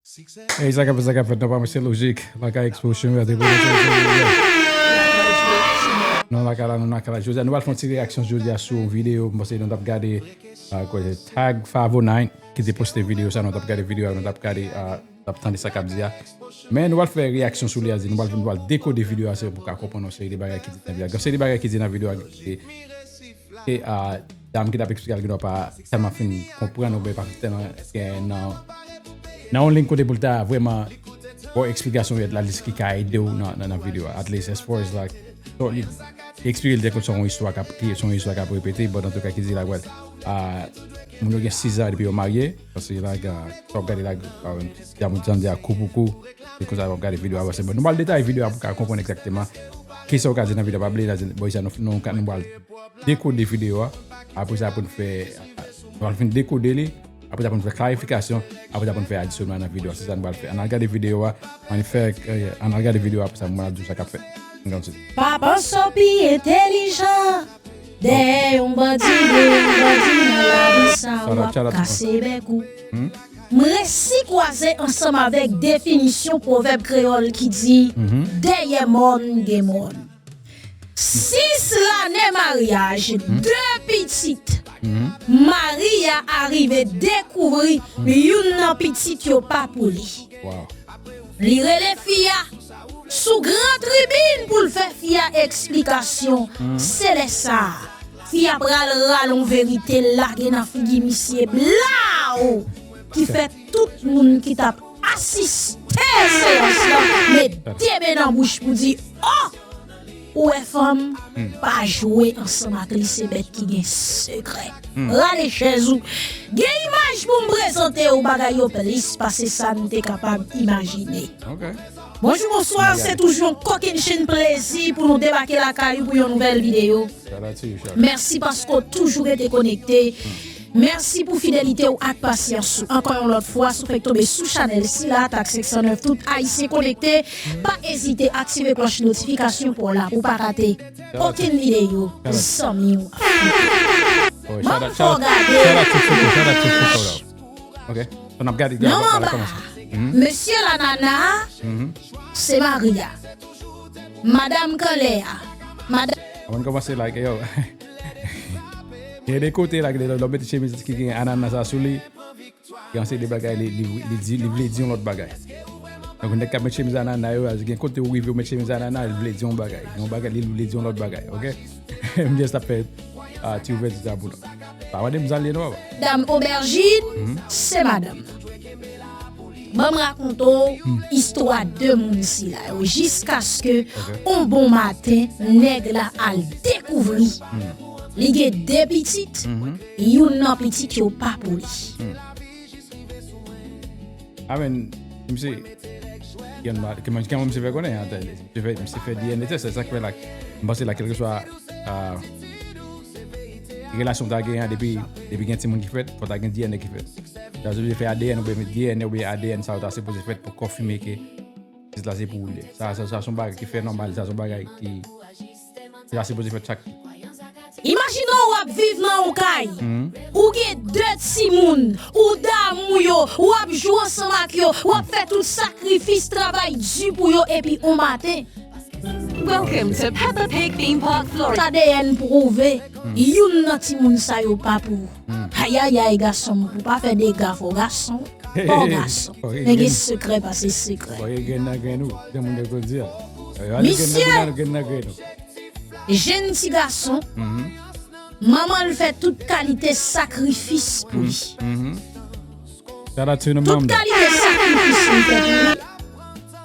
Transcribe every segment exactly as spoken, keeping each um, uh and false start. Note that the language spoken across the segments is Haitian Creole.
Ey, sa k ap fèt, sa k ap fèt, non, pa mwen, se Lojik. Lakay Expo Chimè, te prezante. Non, lakay la, non, lakay la. Jodi a, nou pral fè yon ti reyaksyon jodi a sou yon videyo. M panse nou t ap gade, ah, kwa, se Tag Five oh nine ki te poste videyo sa, nou t ap gade videyo a, nou t ap gade, ah, t ap tande sa k ap di a. Men nou pral fè reyaksyon sou li a, nou pral, nou pral dekode videyo a, se pou ka konprann yon seri de bagay ki di nan videyo a. Gen yon seri de bagay ki di nan videyo a, se, se, ah, dam ki t ap eksplike a, gen dwa pa tèlman fin konprann oubyen pa tèlman gen nan, nan yon liy kote pou l ta vrèman ba w eksplikasyon yèt la, li ki ka ede w nan, nan, nan videyo a. At least, as far as, like, so, li, li eksplike l tankou se yon istwa k ap, ki, se yon istwa k ap repete, but antouka, ki di la, well, ah, moun yo gen sis zan depi yo marye, paske la, sa w ap gade la, ah, dam ou tande a kou pou kou, se konsa w ap gade videyo a, paske, bon, nou pral detaye videyo a pou w ka konprann egzakteman kisa w ka di nan videyo a, pa bliye, la, bon, sa nou, nou, nou pral dekode videyo a. Apre sa, pou n fè, nou pral fin dekode li. Apre sa, pou n fè klarifikasyon. Apre sa, pou n fè adisyonman nan videyo a. Se sa nou pral fè. Ann al gade videyo a. Ann fè, eh, ann al gade videyo a, apre sa, mwen ap di w sa k ap fèt. Ann gade. Pa panse w pi entèlijan dèyè yon bandi, yon bandi nan lavi sa w ap kase bèk ou. M resi kwaze ansanm avèk definisyon pwovèb kreyòl ki di, dèyè mòn gen mòn. Sis lane maryaj, de pitit. Maria arive dekouvri youn nan pitit yo pa pou li. Li rele fi a sou gran tribin pou l fè fi a eksplikasyon. Se lè sa a, fi a pral rale yon verite lage nan figi misye blaw, ki fè tout moun ki t ap asiste seyans lan met de men nan bouch pou di, o! Ou wè fanm, pa jwe ansanm ak li, se bèt ki gen sekrè. Rale chèz ou. Gen imaj pou m prezante w, bagay yo plis pase sa n te kapab imajine. Bonjou, bonswa, se toujou yon kokennchenn plezi pou nou debake lakay ou pou yon nouvèl videyo. Mèsi paske w toujou rete konekte. Mèsi pou fidelite w ak pasyans ou. Ankò yon lòt fwa, si w fèk tonbe sou chanèl sila, Tag senk san nèf, tout Ayisyen konekte, pa ezite aktive klòch notifikasyon pou w la, pou w pa rate okenn videyo zanmi w ap fè. Ban m fè w gade. Ok. So, n ap gade, gade, non, gade, anba kòmanse. Mesye la nana, se Maria. Madanm kanlè a. Madanm. Avan n kòmanse, like, yo. Gen de kote, like, lè w mete chemiz ki gen anana sa sou li, gen yon seri de bagay, li, li, li di, li vle di yon lòt bagay. Donk, nèg k ap met chemiz anana yo, gen kote ou rive, ou met chemiz anana, li vle di yon bagay. Yon bagay, li vle di yon lòt bagay, ok? M just ap fè, ah, ti ouvèti sa pou nou. Pa madanm Zalye non, papa. Dam Obèjin, se madanm. Ban m rakonte w istwa de moun sila yo, jiskaske yon bon maten, nèg la al dekouvri li gen de pitit, youn nan pitit yo pa pou li. Amen. Misye, kèman, kèman misye fè konnen, misye fè, misye fè D N A test, se sa k fè la, m panse la, kèlkeswa, ah, relasyon w ta genyen an, depi, depi gen timoun ki fèt, fò ta gen D N A ki fèt. Sa vle di fè A D N oubyen D N A oubyen A D N sa yo ta sipoze fèt pou konfime ke pitit la se pou ou li ye. Sa, sa, sa se yon bagay ki fè nòmal, sa se yon bagay ki, ki ta sipoze fèt chak. Imajine w ap viv nan yon kay, ou gen de timoun, ou damou yo, w ap jwe ansanm ak yo, w ap fè tout sakrifis, travay di pou yo, epi yon maten, Welcome to Peppa Pig Theme Park, Florida. A D N pwouve, youn nan timoun sa yo pa pou ou. Ayayay, gason m, pou pa fè dega, fò gason. Fò gason. Men gen sekrè pase sekrè. Misye, jenn ti gason, manman l fè tout kalite sakrifis pou li. Tout kalite sakrifis li fè pou li.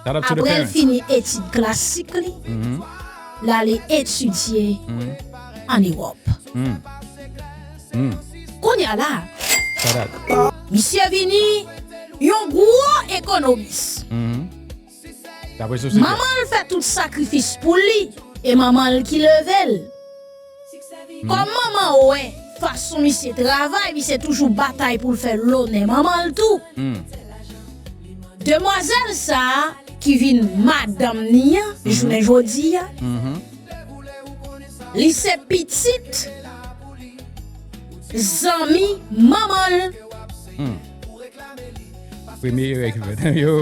Apre l fini etid klasik li, l ale etidye ann Ewòp. Kounye a la, misye vini yon gwo ekonomis. Manman l fè tout sakrifis pou li, e manman l ki leve l. Kòm manman wè fason misye travay, misye toujou batay pou l fè lonè manman l tou. Demwazèl sa a, ki vin madanm ni an, jounen jodi a, li se pitit zanmi manman l. Premye erè ki fèt. Yo.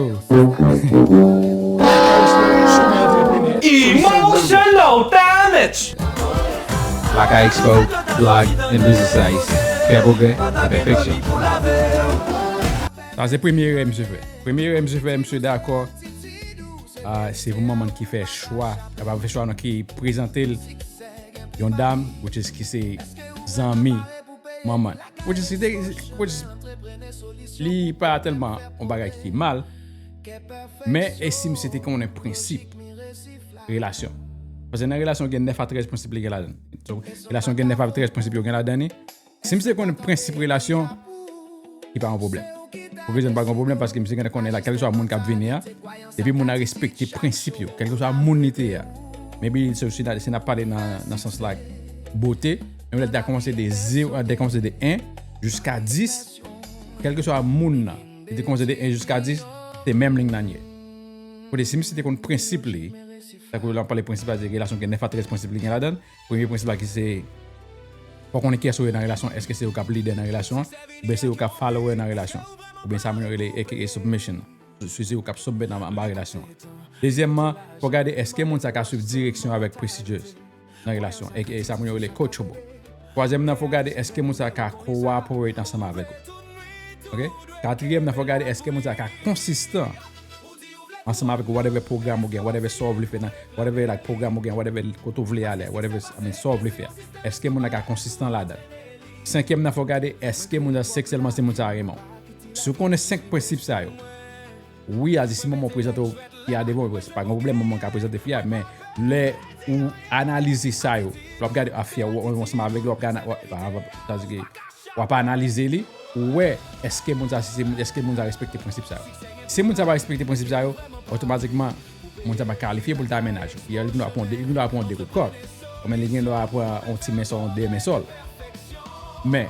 Emotional damage! Lakay Expo, blog and business sites. Fè pwogrè, fè pèfeksyon. Sa se premye erè misye fè. Premye erè misye fè, misye dakò. Ah, se pou manman ki fè chwa. Apa fè chwa non ki prezante l yon dam, which is ki se zanmi manman. Which is, which is, li pa tèlman yon bagay ki mal, men e si misye te konnen prensip relasyon. Paske nan relasyon gen nèf a trèz prensip li gen ladan. So, relasyon gen nèf a trèz prensip yo gen ladan li. Si misye konnen prensip relasyon, li pa yon pwoblèm. Pou rezon pa yon pwoblèm, paske misye gen konnen la, kèlkeswa moun k ap vini a, depi moun nan respekte prensip yo, kèlkeswa moun li te ye a. Maybe se si n ap pale nan sans la bote, menm lè l ta kòmanse de zewo, de kòmanse de en jiska dis, kèlkeswa moun nan, li te kòmanse de en jiska dis, se menm liy nan ye. Kote si misye te konn prensip li, tankou lè w ap pale prensip la, se relasyon gen nèf a trèz prensip li gen ladan l. Premye prensip la ki se, fò w konnen kiyès ou ye nan relasyon, èske se ou k ap lidè nan relasyon an, oubyen se ou k ap follower nan relasyon an, oubyen sa moun yo rele aka submission, si se ou k ap soumèt anba relasyon an. Dezyèmman, fò w gade èske moun sa ka swiv direksyon avèk procedures nan relasyon, aka sa moun yo rele coachable. Twazyèm nan, fò w gade èske moun sa ka cooperate ansanm avèk ou. Ok? Katriyèm nan, fò w gade èske moun sa ka konsistan ansanm avèk whatever pwogram ou gen, whatever sa w vle fè nan, whatever like pwogram ou gen, whatever kote w vle ale, whatever I mean, sa w vle fè. Èske moun nan ka konsistan ladan l? Senkyèm nan, fò w gade èske moun nan seksyèlman se moun sa renmen w. Si w konnen senk prensip sa yo, wi, a di si manman w prezante w fi a devan w, se pa gen pwoblèm, manman w ka prezante fi a, men lè ou analize sa yo, lè w ap gade a fi a, ou ansanm avèk li, w ap gade, w ap, w ap, w ap analize li, ou wè èske moun sa, èske moun sa respekte prensip sa yo. Si moun sa pa respekte prensip sa yo, otomatikman, moun sa pa kalifye pou l ta mennaj ou. Li gendwa pran de, li gendwa pran de kout kòd. Oubyen li gendwa pran yon ti men sòl, yon de men sòl. Men,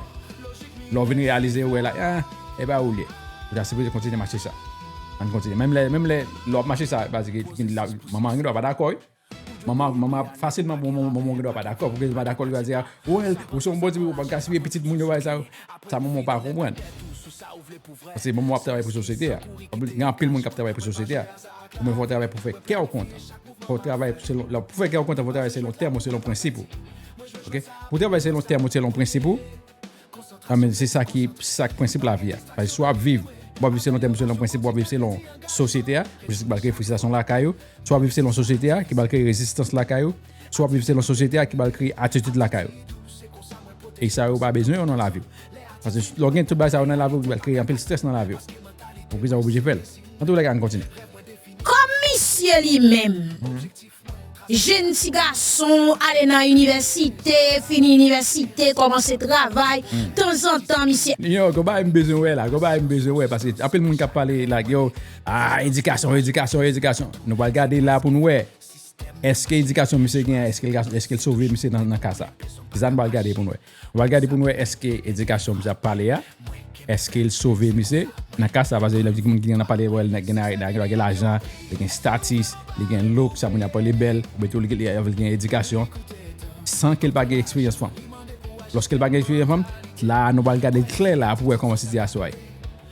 lè w vin reyalize, ou wè la, ah, e pa ou l ye. Ou ta sipoze kontinye mache sa. Ann kontinye. Menm lè, menm lè, lè w ap mache sa, paske manman an gendwa pa dakò, wi. Manman, manman ap fasilman pou manman, manman gendwa pa dakò. Pou gendwa pa dakò, li va di, ah, well, ou se yon bon timoun, ou pa gaspiye pitit moun yo, bagay sa yo. Sa manman w pa konprann. Paske manman w ap travay pou sosyete a. Gen anpil moun k ap travay pou sosyete a. Ou menm fò w travay pou fè kè w kontan. Fò w travay selon, lè w pou fè kè w kontan, fò w travay selon tèm ou selon prensip ou. Ok? Pou w travay selon tèm ou selon prensip ou, Amen. Se sa ki, se sa ki prensip lavi a. Paske si w ap viv, w ap viv selon tèm, selon prensip, w ap viv selon sosyete a, ki ba l kreye fristwasyon lakay ou. Si w ap viv selon sosyete a, ki ba l kreye rezistans lakay ou. Si w ap viv selon sosyete a, ki ba l kreye atitid lakay ou. E sa yo pa bezwen yo nan lavi w. Paske lè w gen tout bagay sa yo nan lavi w, ki ba l kreye anpil strès nan lavi w. Poukisa w oblije fè l? Antoulèka, ann kontinye. Kòm misye li menm, jenn ti gason, ale nan inivèsite, fini inivèsite, kòmanse travay, tanzantan misye. Yo, gon bagay m bezwen wè la, gon bagay m bezwen wè, paske anpil moun k ap pale la, yo, ah, edikasyon, edikasyon, edikasyon. Nou pral gade la pou nou wè, èske edikasyon misye gen, èske l, èske l sove misye nan, nan ka sa. Se sa nou pral gade pou nou wè. Nou pral gade pou nou wè èske edikasyon misye ap pale a, èske l sove misye nan ka sa, paske lè di moun ki gen nan pale, wè, gen, gen, gen, gen lajan, li gen status, li gen look, sa moun ap rele bèl, oubyen tou li, li, li gen edikasyon, san ke l pa gen eksperyans fanm. Lòske l pa gen eksperyans fanm, la a nou pral gade klè la pou wè kòman sitiyasyon a ye.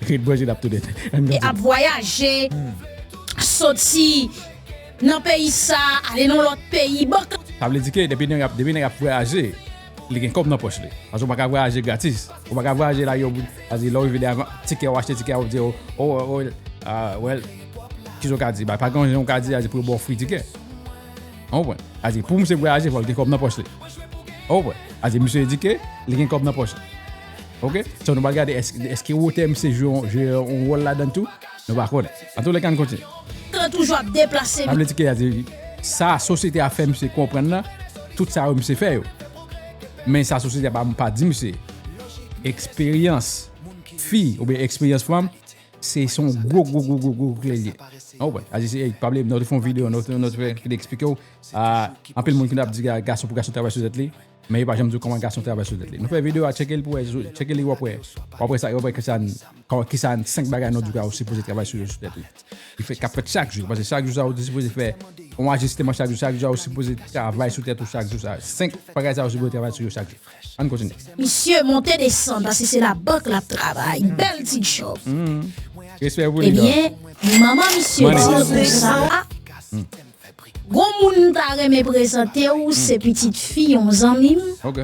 Ret branche n ap tounen. E ap vwayaje, soti nan peyi sa, ale nan lòt peyi, bank. Sa vle di ke depi nèg ap, depi nèg ap vwayaje, li gen kòb nan pòch li. Paske ou pa ka vwayaje gratis. Ou pa ka vwayaje la yo, paske lè w rive de avan, tikè ou achte tikè a, ou di, oh, oh, oh, ah, well, kisa w ka di? Ba, pa gen yon jan w ka di, a di pou yo ba w free tikè. Ou konprann? A di pou misye vwayaje, fò l gen kòb nan pòch li. Ou konprann? A di misye edike, li gen kòb nan pòch li. Ok? So nou pral gade èske, èske wotè misye jwe, jwe yon wòl ladan tou? Nou pa konnen. Antoulèka, ann kontinye. Tan toujou ap deplase. Sa vle di ke, a di, sa sosyete a fè misye konprann nan, tout sa yo misye fè yo. Men sa sosyete a pa, pa di misye. Eksperyans fi oubyen eksperyans fanm, se, se yon gwo, gwo, gwo, gwo, gwo kle l ye. Ou konprann? A di, se, ey, pa bliye, nou te fè yon videyo, nou te, nou te fè, te eksplike w, ah, anpil moun ki ap di ga-, gason pou gason travay sou tèt li. Men yo pa janm di w kòman gason travay sou tèt li. Nou fè videyo a, tcheke l pou wè, tcheke li w ap wè. W ap wè sa, w ap wè kisa, kisa senk bagay nou di w ou sipoze travay sou yo sou tèt ou. Ki fè, k ap fèt chak jou, paske chak jou sa ou sipoze fè yon ajisteman chak jou, chak jou sa ou sipoze travay sou tèt ou chak jou sa. Senk bagay sa ou sipoze travay sou yo chak jou. Ann kontinye. Misye monte desann, paske se labank l ap travay. Bèl ti djòb. Respè pou li, dog. Ebyen, manman misye di l konsa, a, gon moun m ta renmen prezante w, se pitit fi yon zanmi m. Ok.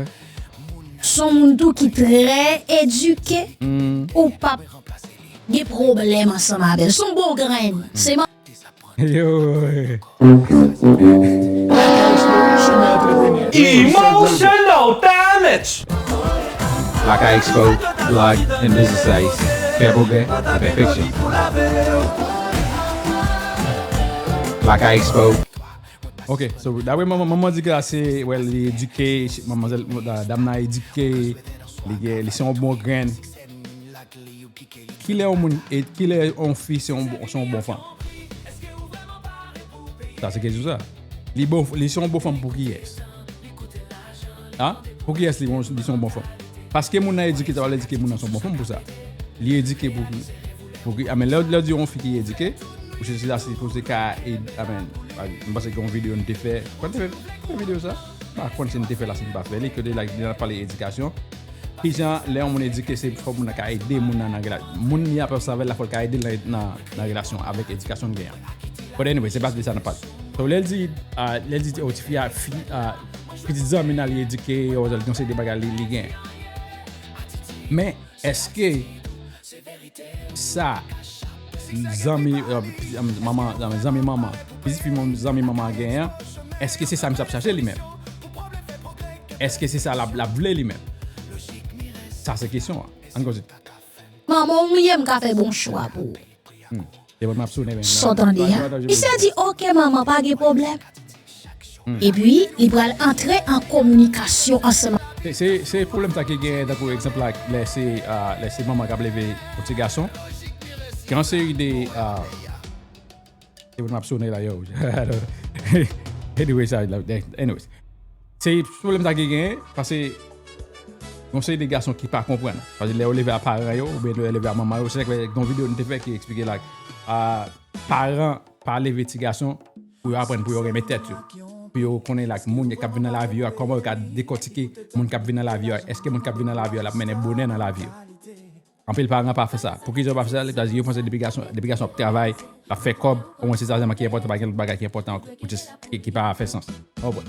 S on moun tou ki trè edike, ou p ap gen pwoblèm ansanm avè l. S on bon grenn. Se man- Yo. Emotional damage. Lakay Expo, blog and business sites. Fè pwogrè nan pèfeksyon. Lakay Expo. Ok, so, dapre manman, manman di ke la se, well, li edike, manmanzèl, dam nan edike, li gen, li se yon bon grenn. Kilè yon moun, e, kilè yon fi se yon bon, se yon bon fanm? Sa se kesyon sa. Li bon, li se yon bon fanm pou kiyès? An? Pou kiyès li bon, li se yon bon fanm? Paske moun nan edike, sa pa vle di ke moun nan se yon bon fanm pou sa. Li edike pou, pou ki, amen, lè, lè w di yon fi ki edike, ou se, se la, se pou se ka ed-, amen, m panse gen yon videyo nou te fè. Kòman te fè, fè videyo sa? M pa konn si nou te fè la, si nou pa fè li, kote la, nou pale edikasyon. Kijan lè yon moun edike, se fò moun nan ka ede moun nan nan rela-, moun li ap ansanm avè l la, fò l ka ede l nan, nan, nan relasyon avèk edikasyon l genyen an. But anyway, se pa de sa n ap pale. So, lè l di, ah, lè l di, oh, tifi a, fi, ah, pitit zanmi nan li edike, oh, l gen yon seri de bagay li, li genyen. Men, èske sa zanmi, eh, pitit, eh, manman, zanmi, zanmi manman, pitit fi manman, zanmi manman an genyen an, èske se sa misye ap chache li menm? Èske se sa l ap, l ap vle li menm? Sa se kesyon an. Ann kontinye. Manman w ye, m ka fè bon chwa pou ou. Hmm. Se bon, m ap sonnen menm. Sa w tande a? Misye di, "Ok, manman, pa gen pwoblèm." Hmm. Epi, li pral antre an kominikasyon ansanm. Se, se, se pwoblèm sa ki gen, tankou egzanp la, lè se, ah, lè se manman k ap leve yon ti gason. Gen yon seri de, ah, se pou m ap sonnen la, yo. Anyway, sa, la, anyways. Se pwoblèm sa ki genyen, paske yon seri de gason ki pa konprann. Paske lè yo leve a paran yo, oubyen lè yo leve a manman yo, se sa k fè gen yon videyo nou te fè ki eksplike la, a, paran pa leve ti gason pou yo aprann pou yo renmen tèt yo. Pou yo konnen la, moun k ap vin nan lavi yo a, kòman yo ka dekòtike moun k ap vin nan lavi yo a. Èske moun k ap vin nan lavi yo a, l ap mennen bonè nan lavi yo? Anpil paran pa fè sa. Poukisa yo pa fè sa? Paske yo panse depi gason, depi gason ap travay, ap fè kòb, omwen se sa sèlman ki enpòtan, pa gen lòt bagay ki enpòtan ankò. Which is, ki, ki pa fè sans. Ou konprann?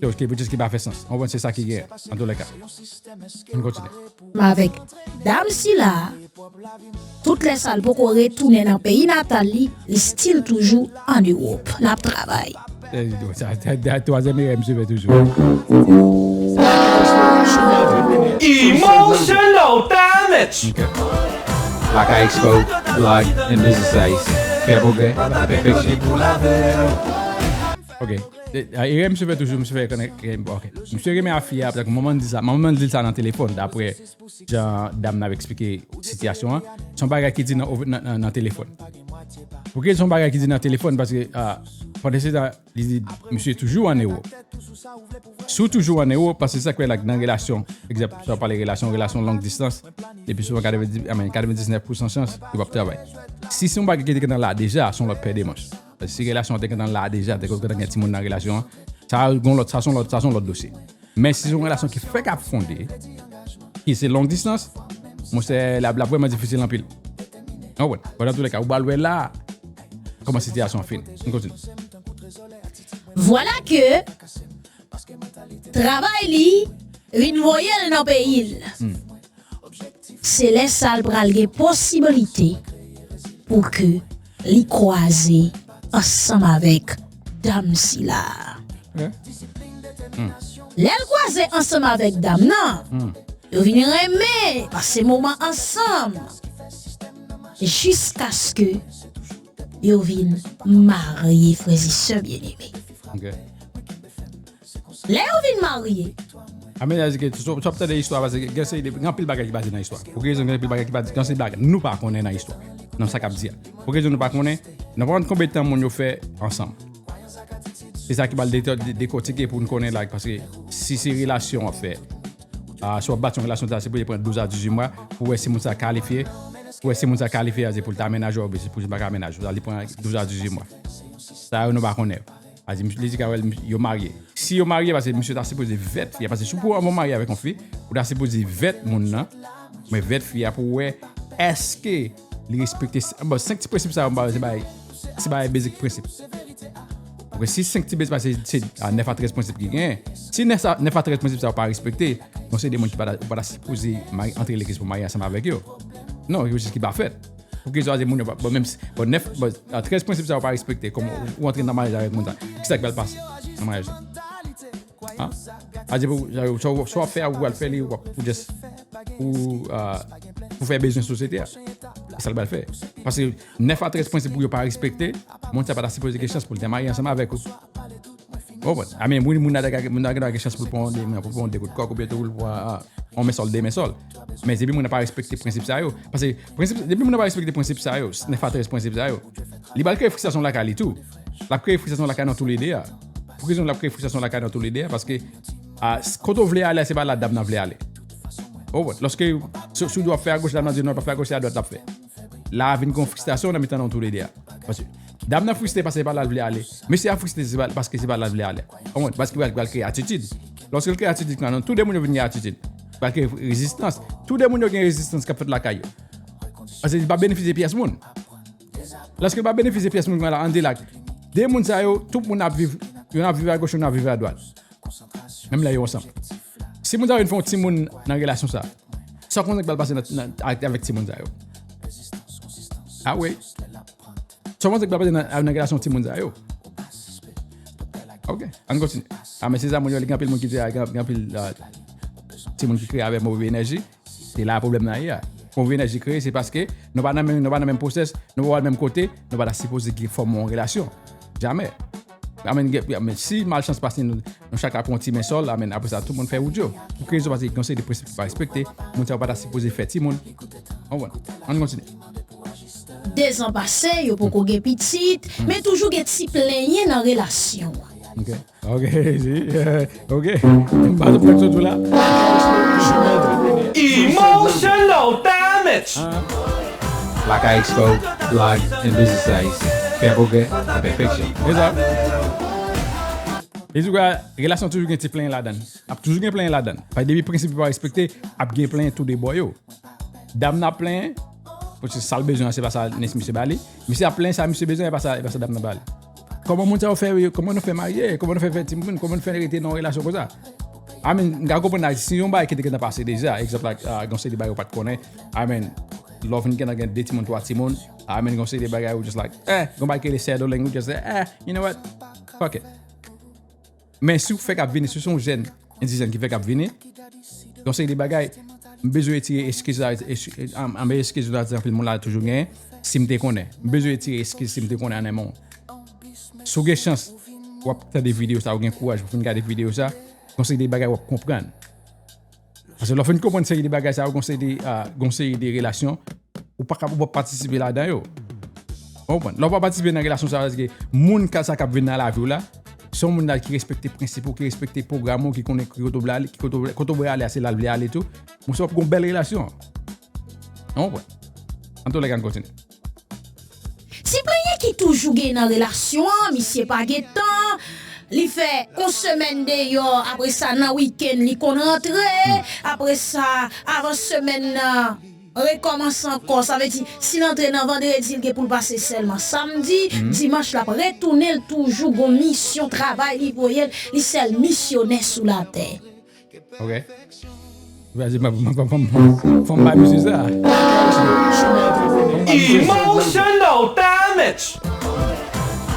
Yo, ki, which is ki pa fè sans. Ou konprann? Se sa ki gen, antoulèka. Ann kontinye. Men avèk dam sila, tout lè sa l poko retounen nan peyi natal li, li still toujou ann Ewòp. L ap travay. Sa, sa, sa, twazyèm erè misye fè toujou. Emotional damage. Ok. Lakay Expo, blog and business sites. Fè pwogrè nan pèfeksyon. Ok. E, a, erè misye fè toujou, misye fè konnen, ok. Misye renmen a fi a, apre manman di sa, manman di sa nan telefòn, daprè jan dam nan ap eksplike sitiyasyon an, se yon bagay ki di nan, nan, nan, nan telefòn. Poukisa se yon bagay ki di nan telefòn? Paske, a, pandan se tan, li di, misye toujou ann Ewòp. Si w toujou ann Ewòp, paske sa k fè la nan relasyon, egzanp, sa w pale relasyon, relasyon long distance, epi souvan katrevendiz, I mean, katrevendiznèf pousan chans, yo p ap travay. Si se yon bagay ki te gentan la deja, se yon lòt pè de manch. Paske si relasyon an te gentan la deja, te gentan gen timoun nan relasyon an, sa gon lòt, sa se yon lòt, sa se yon lòt dosye. Men si se yon relasyon ki fèk ap fonde, ki se long distance, monchè, l ap, l ap vrèman difisil anpil. Ou konprann? Bon, nan toulèka, ou pral wè la, kòman sitiyasyon an fini. Ann kontinye. Vwala ke travay li vin voye l nan peyi l. Hmm. Se lè sa l pral gen posiblite pou ke li kwaze ansanm avèk dam sila. Ok. Hmm. Lè l kwaze ansanm avèk dam nan, hmm, yo vin renmen, pase moman ansanm, jiskaske yo vin marye, frè e sè byeneme. Ok. Lè yo vin marye. A, men sa di ke, so, so, w ap tande istwa, paske gen seri de, gen anpil bagay ki pa di nan istwa. Pou ki rezon gen anpil bagay ki pa di, gen seri bagay nou pa konnen nan istwa? Nan sa k ap di a. Pou ki rezon nou pa konnen? Nou pa konn konbyen tan moun yo fè ansanm. Se sa ki pral de-, de-, dekòtike pou n konnen la, paske si se relasyon w ap fè, a, si w ap bati yon relasyon, sa se pou li pran douz a dizuit mwa, pou wè si moun sa kalifye, pou wè si moun sa kalifye, a, se pou l ta amenaje w, oubyen se pou li pa ka amenaje w, sa li pran douz a dizuit mwa. Sa yo nou pa konnen. A di, li di ka wè l, yo marye. Si yo marye, paske misye ta sipoze vèt fi a. Paske si w pou anvan w marye avèk yon fi, ou ta sipoze vèt moun nan. Men vèt fi a pou w wè èske li respekte. Bon, senk ti prensip sa yo, m pa wè se bagay, se bagay basic prensip. Paske si senk ti basic, se, se a nèf a trèz prensip ki genyen. Si nèf a, nèf a trèz prensip sa yo pa respekte, bon, se de moun ki pa ta, ou pa ta sipoze mari, antre legliz pou marye ansanm avèk yo. Non, yo jis ki pa fèt. Pou ki sa se moun yo pa, bon, menm si, bon, nèf, bon, a trèz prensip sa yo pa respekte, kòman ou, ou antre nan maryaj avèk moun sa. Kisa ki pral pase nan maryaj la? Hein? A di pou, sa, sa, sa w ap fè a, ou pral fè li, ou ap, ou just, ou, euh, pou fè bezwen sosyete a. Se sa l pral fè. Paske nèf a trèz prensip pou yo pa respekte, moun sa pa ta sipoze gen chans pou l te marye ansanm avèk ou. Ou konprann? A men, moun, moun nan ta gen, moun nan gen chans pou l pran yon de, pou l pran yon de kout kòk, oubyen tou pou l pran, ah, yon men sòl, de men sòl. Men depi moun nan pa respekte prensip sa yo, paske prensip, depi moun nan pa respekte prensip sa yo, nèf a trèz prensip sa yo, li pral kreye fristrasyon lakay li tou. L ap kreye fristrasyon lakay nou toulede a. Pou ki rezon l ap kreye fristrasyon lakay nou toulede a? Paske, ah, s-, kote w vle ale, se pa la dam nan vle ale. Ou konprann? Lòske, si, si w di w ap fè agoch, dam nan di non, l pa fè agoch, se adwat l ap fè. La vin gen fristrasyon nan mitan nou toulede a. Paske dam nan fristre paske se pa la l vle ale. Mesye a fristre se pa, paske se pa la l vle ale. Ou konprann? Paske pral, pral kreye atitid. Lòske l kreye atitid, kan tou de moun yo vin gen atitid. Pral kreye rezistans. Tou de moun yo gen rezistans k ap fèt lakay yo. Paske li pa benefisye pyès moun. Lòske li pa benefisye pyès moun, la, an di la, de moun sa yo, tout moun ap viv, youn ap viv agoch, youn ap viv adwat. Menm lè yo ansanm. Si moun sa yo vin fè yon timoun nan relasyon sa, sa w konn ki pral pase nan, nan, avèk, avèk timoun sa yo? Ah wi. Sa w konn ki pral pase nan, nan relasyon timoun sa yo? Ok, ann kontinye. Ah, men se sa moun yo, li gen anpil moun ki di, ah, gen, gen anpil, ah, timoun ki kreye avèk move enèji. Se la pwoblèm nan ye a. Move enèji kreye, se paske nou pa nan menm, nou pa nan menm pwosès, nou pa nan menm kote, nou pa ta sipoze gen fòm yon relasyon. Jamè. Amèn, gen, amèn, si malchans pase nou, nou chak ap pran ti men sòl, amèn, apre sa, tout moun fè wout yo. Pou ki rezon? Paske gen yon seri de prensip ki pa respekte, moun sa yo pa ta sipoze fè timoun. Ou konprann? Ann kontinye. Dezan pase, yo poko gen pitit, men toujou gen ti plenyen nan relasyon an. Ok. Ok, si, eh, ok. M pa t ap fè sot la. Emotional damage. Lakay Expo, blog and business sites. Fè pwogrè nan pèfeksyon. E sa. E tou ka, relasyon toujou gen ti plenyen ladan l. Ap toujou gen plenyen ladan l. Paske depi prensip yo pa respekte, ap gen plenyen tou de bò yo. Dam nan ap plenyen, paske sa l bezwen an, se pa sa nèg misye ba li. Misye ap plenyen sa misye bezwen, e pa sa, e pa sa dam nan ba li. Kòman moun sa yo fè, kòman nou fè marye, kòman nou fè fè timoun, kòman nou fè rete nan yon relasyon konsa? I mean, m ka konprann la, si yon bagay ki te gentan pase deja, egzanp la, ah, gen yon seri de bagay ou pa t konnen, I mean, lè w vin gentan gen de timoun, twa timoun, I mean, gen yon seri de bagay ou just like, eh, gen yon bagay ki rele settling, ou just like, eh, you know what, fuck it. Men si w fèk ap vini, si w se yon jèn endijèn ki fèk ap vini, gen yon seri de bagay, m bezwen retire eskiz la, eskiz, ann, ann, eskiz la, anpil moun la toujou genyen, si m te konnen. M bezwen retire eskiz si m te konnen an amont. Si w gen chans, w ap tande videyo sa, ou gen kouraj pou w fin gade videyo sa, gen yon seri de bagay w ap konprann. Paske lè w fin konprann seri de bagay sa yo, gen yon seri de, ah, gen yon seri de relasyon, ou pa ka, ou p ap patisipe ladan yo. Ou konprann? Lè w pa patisipe nan relasyon sa yo, se ke moun ka, sa k ap vin nan lavi w la, se yon moun la ki respekte prensip ou, ki respekte pwogram ou, ki konnen ki kote w vle ale, ki kote w vle, kote w vle ale a, se la l vle ale tou. Monchè, w ap gen yon bèl relasyon. Ou konprann? Antoulèka, ann kontinye. Ti plenyen ki toujou gen nan relasyon an, misye pa gen tan, li fè yon semèn deyò, apre sa nan wikenn li konn rantre, apre sa avan semèn nan rekòmanse ankò, sa vle di si l antre nan vandredi l gen pou l pase sèlman samdi, dimanch l ap retounen, l toujou gon misyon travay li voye l, li sèl misyonè sou latè. Ok. Vas-y, m ap, m ap, m ap, fò m bay misye sa. Emotional damage.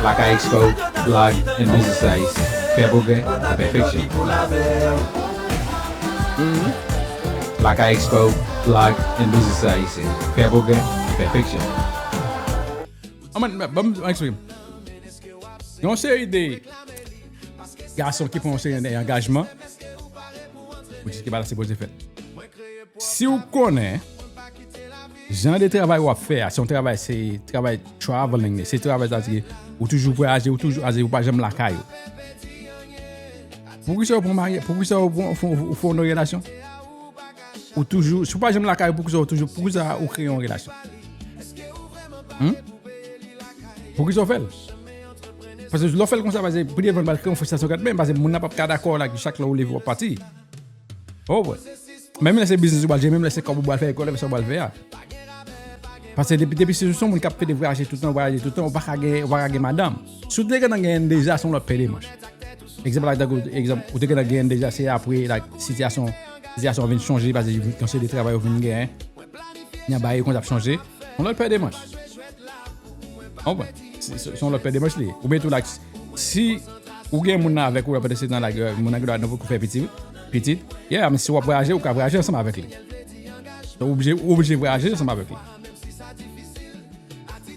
Lakay Expo, blog and business sites. Fè pwogrè nan pèfeksyon. Lakay Expo, blog and business sites. Fè pwogrè nan pèfeksyon. Anmwen, ban m eksplike m. Gen yon seri de gason ki pran yon seri de angajman pou di ki pa ta sipoze fèt. Si w konnen jan de travay w ap fè a, se yon travay, se travay traveling, se travay sa ki ou toujou vwayaje, ou toujou aze, ou pa janm lakay ou. Poukisa w pran marye, poukisa w pran, w fè, w fè yon relasyon? Ou toujou, si w pa janm lakay ou, poukisa w toujou, poukisa ou kreye yon relasyon? Hmm? Poukisa w fè l? Paske lè w fè l konsa, paske pi devan l pral kreye yon fristrasyon kont menm, paske moun nan p ap ka dakò la, chak lè w leve w ap pati. Ou konprann? Menm lè se biznis ou pral jere, menm lè se kòb ou pral fè, ekòl, sa w pral fè a. Paske depi, depi se yon moun k ap pede vwayaje toutan, vwayaje toutan, ou pa ka gen, ou pa ka gen madanm. Si w te gentan genyen deja, se yon lòt pè de manch. Egzanp la, tankou, egzanp, ou te gentan genyen deja, se apre, like, sitiyasyon, sitiyasyon vin chanje, paske yon seri de travay ou vin genyen. Nan bagay konsa ap chanje. Yon lòt pè de manch. Ou konprann? Se, se, se yon lòt pè de manch li ye. Ou mete w la, si ou gen moun nan avèk ou, pandan se tan la, moun nan gen dwa nou poko fè pitit, pitit. Yeah, men si w ap vwayaje, ou ka vwayaje ansanm avèk li. Ou oblije, ou oblije vwayaje ansanm avèk li.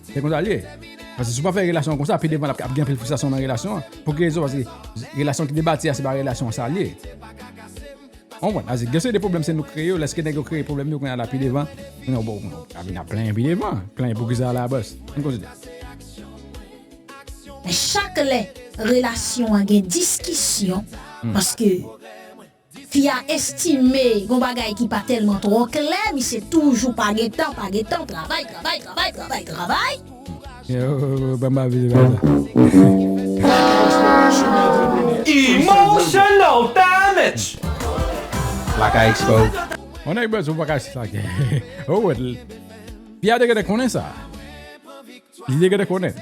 Se konsa l ye. Paske si w pa fè relasyon an konsa, pi devan l ap, ap gen anpil fristrasyon nan relasyon an. Pou ki rezon? Paske relasyon ki te bati a, se pa relasyon an sa l ye. Ou konprann? Sa vle di, gen seri de pwoblèm se nou kreye yo, lèske nèg yo kreye pwoblèm yo, kounye a la pi devan, nou, bon, ap vin ap plenyen pi devan, plenyen poukisa la, bòs. Ann kontinye. Men chak lè relasyon an gen diskisyon, paske fi a estime gon bagay ki pa tèlman twò klè, misye toujou pa gen tan, pa gen tan, travay, travay, travay, travay, travay, travay. Yo, ban m pa vini, ban m pa. Emotional damage. Lakay Expo. On nèg bezwen pa kache sa gen. Oh, wè. Fi a te gentan konnen sa. Li te gentan konnen.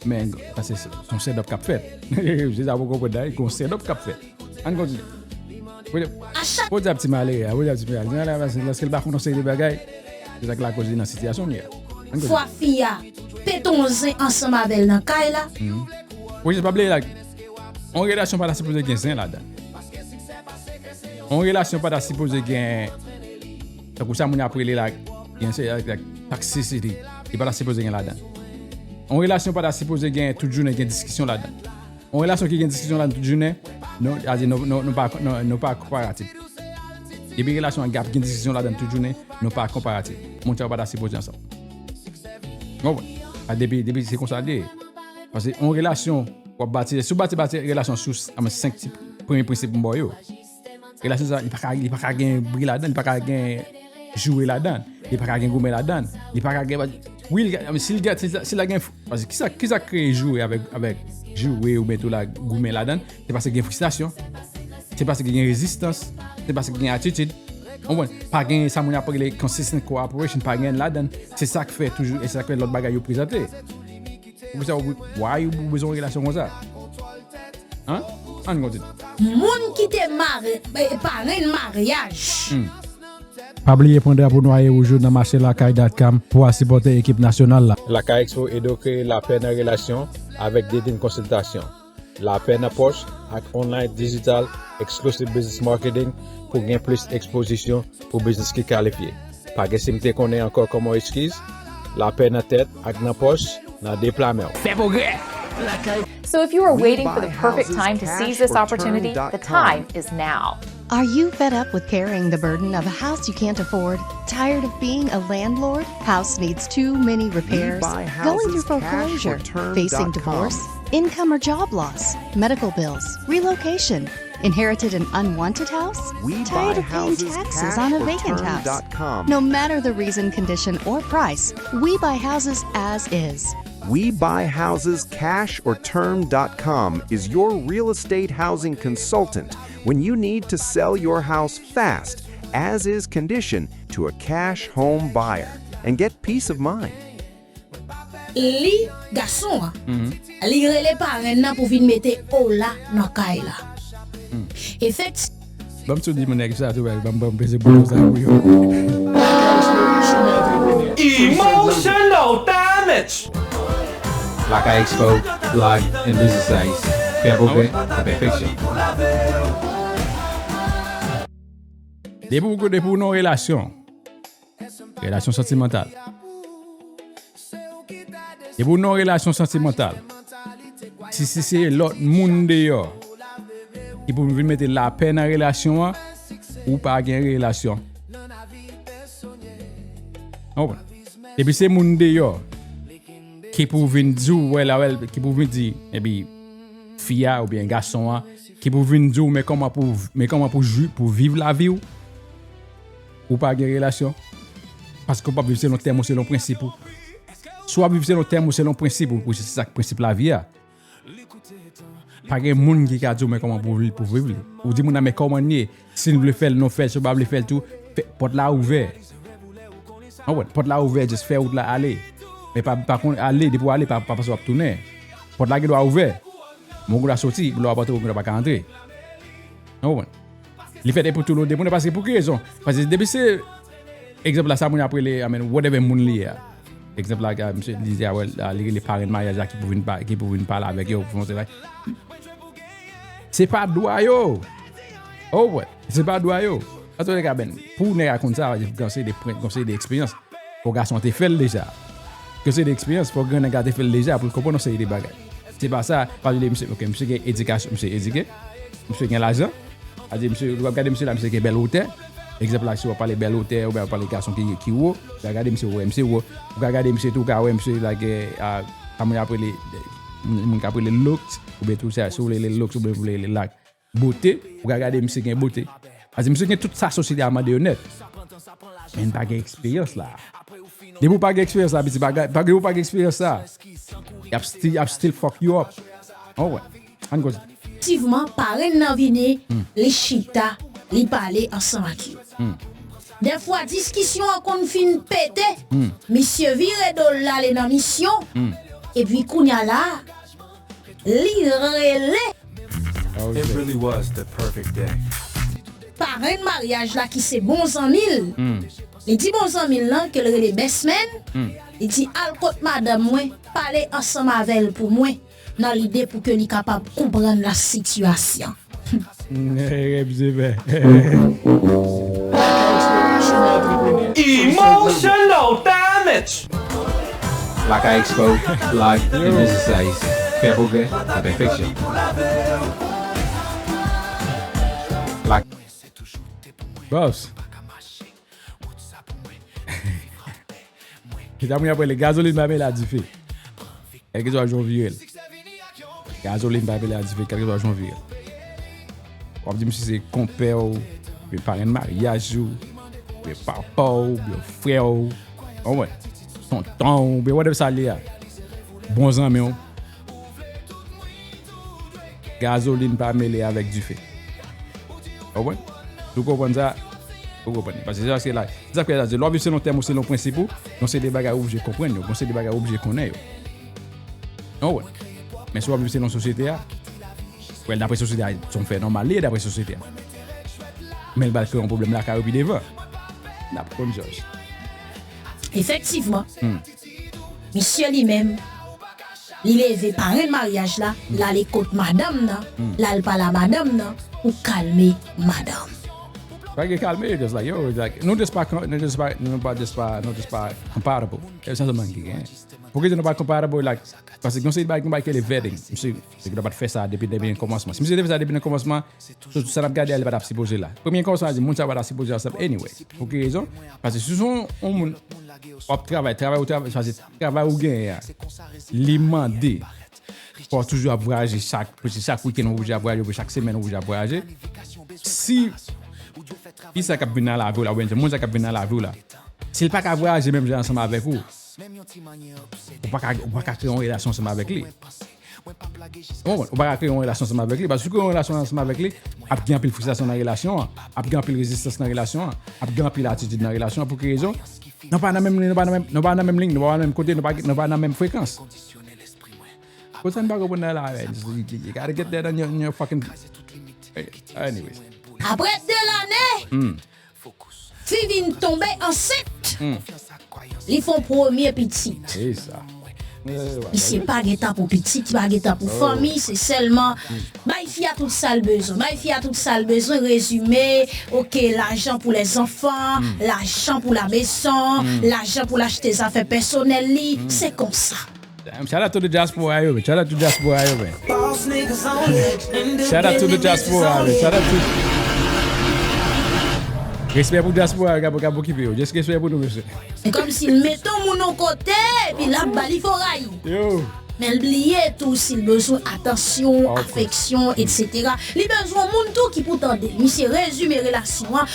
Men, sa se se yon sèdòp k ap fèt. Se sa pou konprann la, gon sèdòp k ap fèt. Ann kontinye. Pou di ap ti malere a, pou di ap ti malere a, lèske l pa konnen yon seri de bagay, se sa k lakoz li nan sitiyasyon li a. Ann kontinye. Fwa fi a pete yon zen ansanm avè l nan kay la. Wi, pa bliye la, yon relasyon pa ta sipoze gen zen ladan. Yon relasyon pa ta sipoze gen, tankou sa moun ap rele la, gen se, like, toxicity. Li pa ta sipoze gen ladan. Yon relasyon pa ta sipoze gen tout jounen gen diskisyon ladan. Yon relasyon ki gen diskisyon ladan tout jounen, nou, sa vle di nou, nou, nou pa, nou, nou pa konparatib. Depi relasyon an ap gen diskisyon ladan tout jounen, nou pa konparatib. Moun sa yo pa ta sipoze ansanm. Ou konprann? A, depi, depi se konsa l ye. Paske yon relasyon, w ap bati, si w bati, bati relasyon sou s-, a, men senk ti premye prensip m ba w yo. Relasyon sa, li pa ka, li pa ka gen bri ladan, li pa ka gen joure ladan, li pa ka gen goumen ladan, li pa ka gen, wi, li ka, si l gen, si, si l gen, paske kisa, kisa k kreye joure avèk, avèk joure oubyen tou la goumen ladan, se paske gen fristrasyon, se paske gen rezistans, se paske gen atitid. Ou konprann? Pa gen sa moun ap rele consistent cooperation, pa gen ladan, se sa k fè toujou, e se sa k fè lòt bagay yo prezante. Ou bezwen, why ou bezwen yon relasyon konsa? Hein? Ann kontinye. Moun ki te mare, eh, parenn maryaj. Pa bliye pran drapo nwa e wouj ou nan mache lakay dot com pou w al sipòte ekip nasyonal la. Lakay Expo ede w kreye lapè nan relasyon avèk dating konsiltasyon. Lapè nan pòch ak online digital exclusive business marketing pou gen plis ekspozisyon pou biznis ki kalifye. Pa gen si m te konnen ankò kòman w eskiz. Lapè nan tèt ak nan pòch nan de pla men w. Fè pwogrè! So if you are waiting for the perfect time to seize this opportunity, the time is now. Are you fed up with carrying the burden of a house you can't afford? Tired of being a landlord? House needs too many repairs? Going through foreclosure? Facing divorce? Income or job loss? Medical bills? Relocation? Inherited an unwanted house? Tired of paying taxes on a vacant house? No matter the reason, condition, or price, we buy houses as is. We buy houses cash or term dot com is your real estate housing consultant when you need to sell your house fast, as is condition, to a cash home buyer and get peace of mind. Li, gason an, li rele parenn nan pou vin mete ola nan kay la. Efekti. Ban m sou di moun nèg sa tou, ban m, ban m peze bouton sa pou yo. Emotional damage! Lakay Expo, blog and business sites. Fè pwogrè nan pèfeksyon. Depi w, depi w nan yon relasyon, relasyon santimantal. Depi w nan yon relasyon santimantal, si, si se lòt moun deyò ki pou vin mete lapè nan relasyon an, ou pa gen relasyon. Ou konprann? Depi se moun deyò ki pou vin di w, wè la, wè, ki pou vin di, epi fi a oubyen gason an, ki pou vin di w, men kòman pou, men kòman pou jwi, pou viv lavi w, ou pa gen relasyon. Paske w p ap viv selon tèm ou, selon prensip ou. Si w ap viv selon tèm ou selon prensip ou, ou se sa k prensip lavi a. Pa gen moun ki ka di w men kòman pou, pou viv li. Ou di moun nan men kòman l ye. Si l vle fè l, nou fè l. Si w pa vle fè l tou, fè, pòt la ouvè. Ou konprann? Pòt la ouvè, just fè wout la ale. Men pa, pa konn ale, depi w ale, pa, pa panse w ap tounen. Pòt la gen dwa ouvè. Men w gen dwa soti, lè w ap antre, w gen dwa pa ka antre. Ou konprann? Li fèt e pou tou lòt de moun, paske pou ki rezon? Paske depi se, egzanp la, sa moun ap rele, I mean, whatever moun li ye a. Egzanp la, misye li di, a, wè, a, li rele parenn maryaj la ki pou vin pa, ki pou vin pale avèk yo, pou fè yon travay. Se pa dwa yo. Oh, wè. Se pa dwa yo. An tou le ka, ben, pou nèg a konn sa, gen yon seri de pwen, gen yon seri de eksperyans. Fò gason an te fè l deja. Gen yon seri de eksperyans, fò gran nèg la te fè l deja pou l konprann yon seri de bagay. Se pa sa, pa vle di misye, ok, misye gen edikasyon, misye edike, misye gen lajan. Sa vle di misye, ou ap gade misye la, misye gen bèl wotè. Egzanp la, si w ap pale bèl wotè, oubyen w ap pale gason ki, ki wo, ou ka gade misye, ou wè misye wo. Ou ka gade misye tou, ou ka wè misye, like, a, sa moun ap rele, moun, moun k ap rele looks, oubyen tou sa, si w vle rele looks, oubyen w vle rele, like, bote, ou ka gade misye gen bote. Paske misye gen tout sa sosyete a mande yo nèt. Men li pa gen eksperyans la. Depi w pa gen eksperyans la, piti, pa ga-, pa, depi w pa gen eksperyans la, y ap sti-, y ap still fuck you up. Oh, wè. Ann koze. Efektivman, parenn nan vini, li chita, li pale ansanm ak yo. Dèfwa, diskisyon an konn fin pete, misye vire do l ale nan misyon, epi kounye a la, li rele It really was the perfect day. Parenn maryaj la ki se bon zanmi l. Li di bon zanmi l lan ke l rele best man. Li di al kot madanm mwen, pale ansanm avè l pou mwen, nan lide pou ke li kapab konprann la sitiyasyon. Rèv se fè. Emotional damage. Lakay Expo, live in Mississauga. Fè pwogrè, fè pèfeksyon. Lak- Boss. Kisa moun ap rele gazolin pa mele a dife. Kèlkeswa jan w vire l. Gazolin pa mele a dife, kèlkeswa jan w vire l. W ap di misye se konpè w, oubyen parenn maryaj ou, oubyen papa w, oubyen frè w, w konprann? Tonton w, oubyen whatever sa l ye a. Bon zanmi w. Gazolin pa mele avèk dife. W konprann? Si w konprann sa, ou konprann li. Paske se sa, se la, se sa k fè sa, lè w ap viv selon tèm ou, selon prensip ou, gon seri de bagay ou oblije konprann yo, gon seri de bagay ou oblije konnen yo. W konprann? Men si w ap viv selon sosyete a, well, daprè sosyete a, se yon fè nòmal li ye daprè sosyete a. Men l pral kreye yon pwoblèm lakay ou pi devan. N ap konn jòj. Efektivman. Misye li menm, li leve parenn maryaj la, l ale kot madanm nan, l al pale a madanm nan pou kalme madanm. Pa gen kalme, just like, yo, like, nou just pa, nou just pa, nou pa, just pa, nou just pa compatible. E sa sèlman ki gen. Poukisa nou pa compatible, like, paske gon seri de bagay, gon bagay ki rele vetting. Misye, se ki nou pa t fè sa depi, depi nan kòmansman. Si misye te fè sa depi nan kòmansman, so, sa n ap gade a, li pa t ap sipoze la. Premye kòmansman, a di, moun sa pa t ap sipoze ansanm anyway. Pou ki rezon? Paske si se yon, yon moun w ap travay, travay ou travay, paske travay ou genyen a, li mande fò w toujou ap vwayaje chak, prèske chak wikenn ou oblije ap vwayaje, oubyen chak semèn ou oblije ap vwayaje. Si fi sa k ap vin nan lavi w la, oubyen moun sa k ap vin nan lavi w la, si l pa ka vwayaje menm jan ansanm avèk ou, ou pa ka, ou pa ka kreye yon relasyon ansanm avèk li. Ou konprann? Ou pa ka kreye yon relasyon ansanm avèk li. Paske si w kreye yon relasyon ansanm avèk li, ap gen anpil fristrasyon nan relasyon an, ap gen anpil rezistans nan relasyon an, ap gen anpil atitid nan relasyon an. Pou ki rezon? Nou pa nan menm, nou pa nan menm, nou pa nan menm liy, nou pa nan menm kote, nou pa, nou pa nan menm frekans. Kote sa n pa konprann nan la, man? You gotta get that on your, on your fucking, anyways. Apre de lane, fi vin tonbe ansent. Li fè yon premye pitit. Misye pa gen tan pou pitit, li pa gen tan pou fanmi, se sèlman bay fi a tout sa l bezwen. Bay fi a tout sa l bezwen, rezime, oke, lajan pou lèzanfan, lajan pou la maison, lajan pou l achte zafè pèsonèl li, se konsa. Damn, shout out to the diaspora yo, man. Shout out to diaspora yo, man. Shout out to the diaspora, man. Shout out to. Respè pou diaspora yo, k ap, k ap okipe yo. Just respè pou nou, mesye. Se kòmsi l mete yon moun yon kote, epi l ap ba li foray. Yo. Men l bliye tou si l bezwen atansyon, afeksyon, etsetera. Li bezwen yon moun tou ki pou tande l. Misye rezime relasyon an.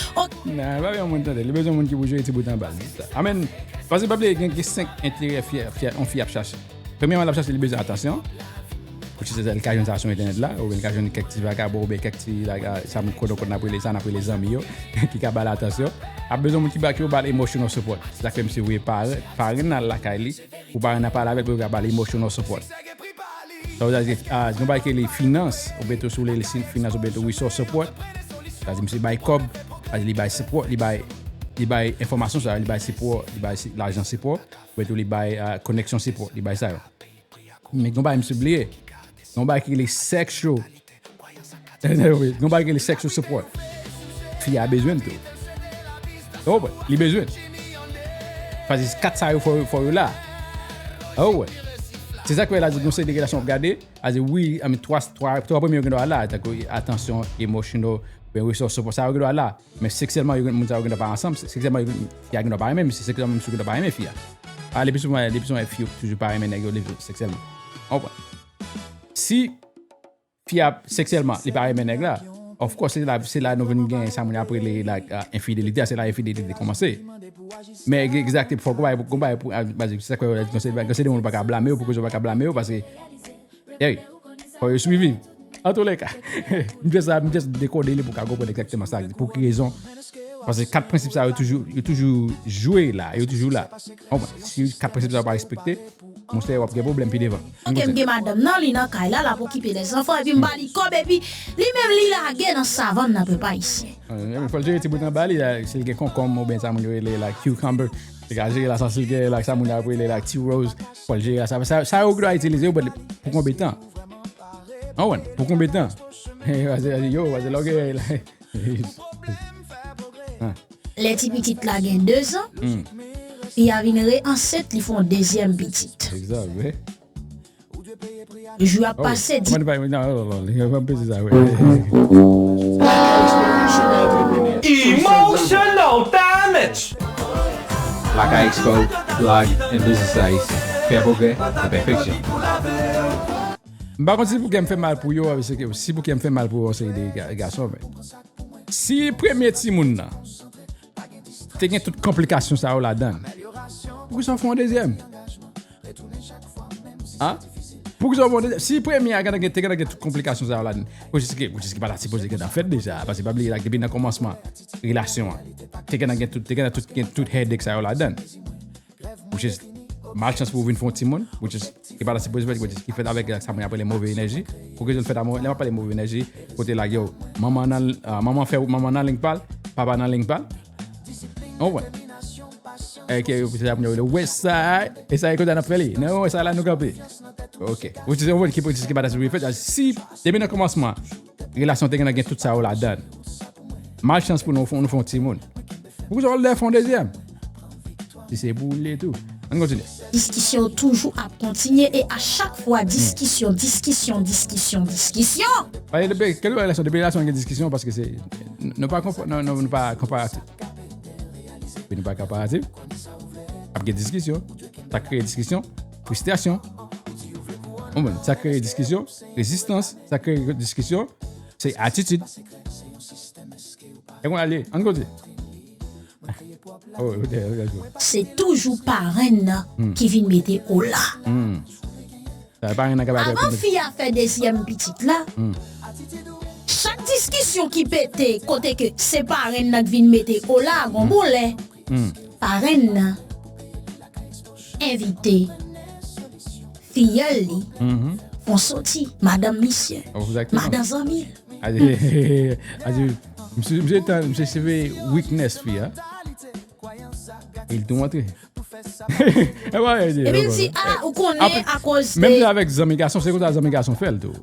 Nan, li pa bezwen yon moun tande l. Li bezwen yon moun ki pou jere ti bout anba l. Amen. Paske pa bliye gen, gen senk enterè fi, fi, yon fi ap chache. Premyèman, l ap chache, li bezwen atansyon. Pou se li ka jwenn sa sou entènèt la, oubyen li ka jwenn kèk ti vagabon, oubyen kèk ti, like, ah, sa moun kodokodo n ap rele, sa n ap rele zanmi yo, ki ka ba l atansyon. Ap bezwen moun ki ba, ki ba l emotional support. Se sa k fè misye voye parenn, parenn nan al lakay li, pou parenn nan pale avè l, pou yo ka ba l emotional support. Sa vle di, ah, gen yon bagay ki rele finans, oubyen tou si w rele finans, oubyen tou resource support. Sa vle di misye bay kòb, sa vle di li bay support, li bay, li bay enfòmasyon sa, li bay sipò, li bay si, lajan sipò, oubyen tou li bay, ah, koneksyon sipò, li bay sa yo. Men gen yon bagay misye bliye. Gen yon bagay ki rele sexual. Gen yon bagay ki rele sexual support. Fi a bezwen l tou. Ou konprann? Li bezwen l. Paske kat sa yo fò, fò yo la. Ou wè. Se sa k fè la di gon seri de relasyon ap gade. A di wi, I mean, twa, twa, twa premye yo gen dwa la. Tankou atansyon, emotional, ben, resource support, sa yo gen dwa la. Men seksyèlman, yo, moun sa yo gen dwa pa ansanm. Seksyèlman, yo, fi a gen dwa pa renmen misye. Seksyèlman, misye gen dwa pa renmen fi a. A, le pli souvan, le pli souvan, fi yo toujou pa renmen nèg yo, le, seksyèlman. Ou konprann? Si fi a seksyèlman, li pa renmen nèg la, of course, se la, se la nou vin gen sa moun ap rele, like, ah, enfidelite a, se la enfidelite kòmanse. Men egzakte, fòk ou bay, ou bay pou, ah, baz, se sa k fè, se de moun ou pa ka blame yo, pou koze ou pa ka blame yo, paske, hey, fò yo swiv. Antouleka, m just, m just dekode li pou ka konprann egzakteman sa, pou ki rezon. Paske kat prensip sa yo toujou, yo toujou jwe la, yo toujou la. Konprann? Si kat prensip sa yo pa respekte, monchè, w ap gen pwoblèm pi devan. Ok, m gen madanm nan, li nan kay la, l ap okipe lèzanfan, epi m ba li kòb, epi li menm li lage nan savann nan, pèp ayisyen. Fò l jere ti bout anba li, si l gen konkonm oubyen sa moun yo rele la cucumber, li ka jere la sa, si l gen la sa moun yo ap rele la ti rose, fò l jere la sa. Sa, sa yo ki dwa itilize yo pou konbyen tan? Anwen, pou konbyen tan? Yo, pase lè w gen la. Lè ti pitit la gen dezan, fi a vin re ansent, li fè yon dezyèm pitit. Jou ap pase, di. Emotional damage. Lakay Expo, blog and business sites. Fè pwogrè nan pèfeksyon. M pa konn si pou kè m fè mal pou yo, si pou kè m fè mal pou yon seri de gason, men si premye timoun nan te gen tout konplikasyon sa yo ladan l, poukisa w fè yon dezyèm? Hein? Poukisa w fè yon dezyèm? Si premye a te gentan gen tout konplikasyon sa yo ladan l, poukisa ki pa ta sipoze gentan fèt deja? Paske pa bliye la, depi nan kòmansman relasyon an, te gentan gen tout, te gentan tout, gen tout headache sa yo ladan l. Which is, malchans pou w vin fè yon timoun, which is, ki pa ta sipoze fèt, which is, ki fèt avèk sa moun yo ap rele move enèji. Pou ke yo fèt a move, lè m ap pale move enèji, kote la, yo, manman nan, ah, manman fè, manman nan ling pa l, papa nan ling pa l. Ou konprann? E ke yo, se sa moun yo rele West Side, e sa e kote n ap fè li. Nan West Side la nou kanpe. Ok. Which is, ou konprann, ki, ki pa ta sipoze fèt. Si, depi nan kòmansman, relasyon te gentan gen tout sa yo ladan l, malchans pou nou, nou fè yon timoun. Poukisa w lè fè yon dezyèm? Si se pou w li tou. Ann kontinye. Diskisyon toujou ap kontinye e a chak fwa diskisyon, diskisyon, diskisyon, diskisyon. Paske depi, kèlkeswa relasyon, depi relasyon gen diskisyon, paske se, nou pa konpa-, nou, nou, nou pa konparatif. Depi nou pa konparatif, ap gen diskisyon. Sa kreye diskisyon, fristrasyon. Ou konprann? Sa kreye diskisyon, rezistans. Sa kreye diskisyon, se atitid. E konn ale, ann kote. Oh, ok, ok, ok. Se toujou parenn nan ki vin mete ola. Hmm. Sa parenn nan ka ba avan fi a fè dezyèm pitit la, chak diskisyon ki pete kote ke se parenn nan k vin mete ola, gon bon lè parenn nan envite fiyèl li fè yon soti, madanm misye, madanm zanmi l. Adi, adi, misye, misye tan, misye seve weakness fi a. E l tou antre. Epi l di, a, ou konnen akoz de. Menm jan avèk zanmi gason, se konsa zanmi gason fè l tou.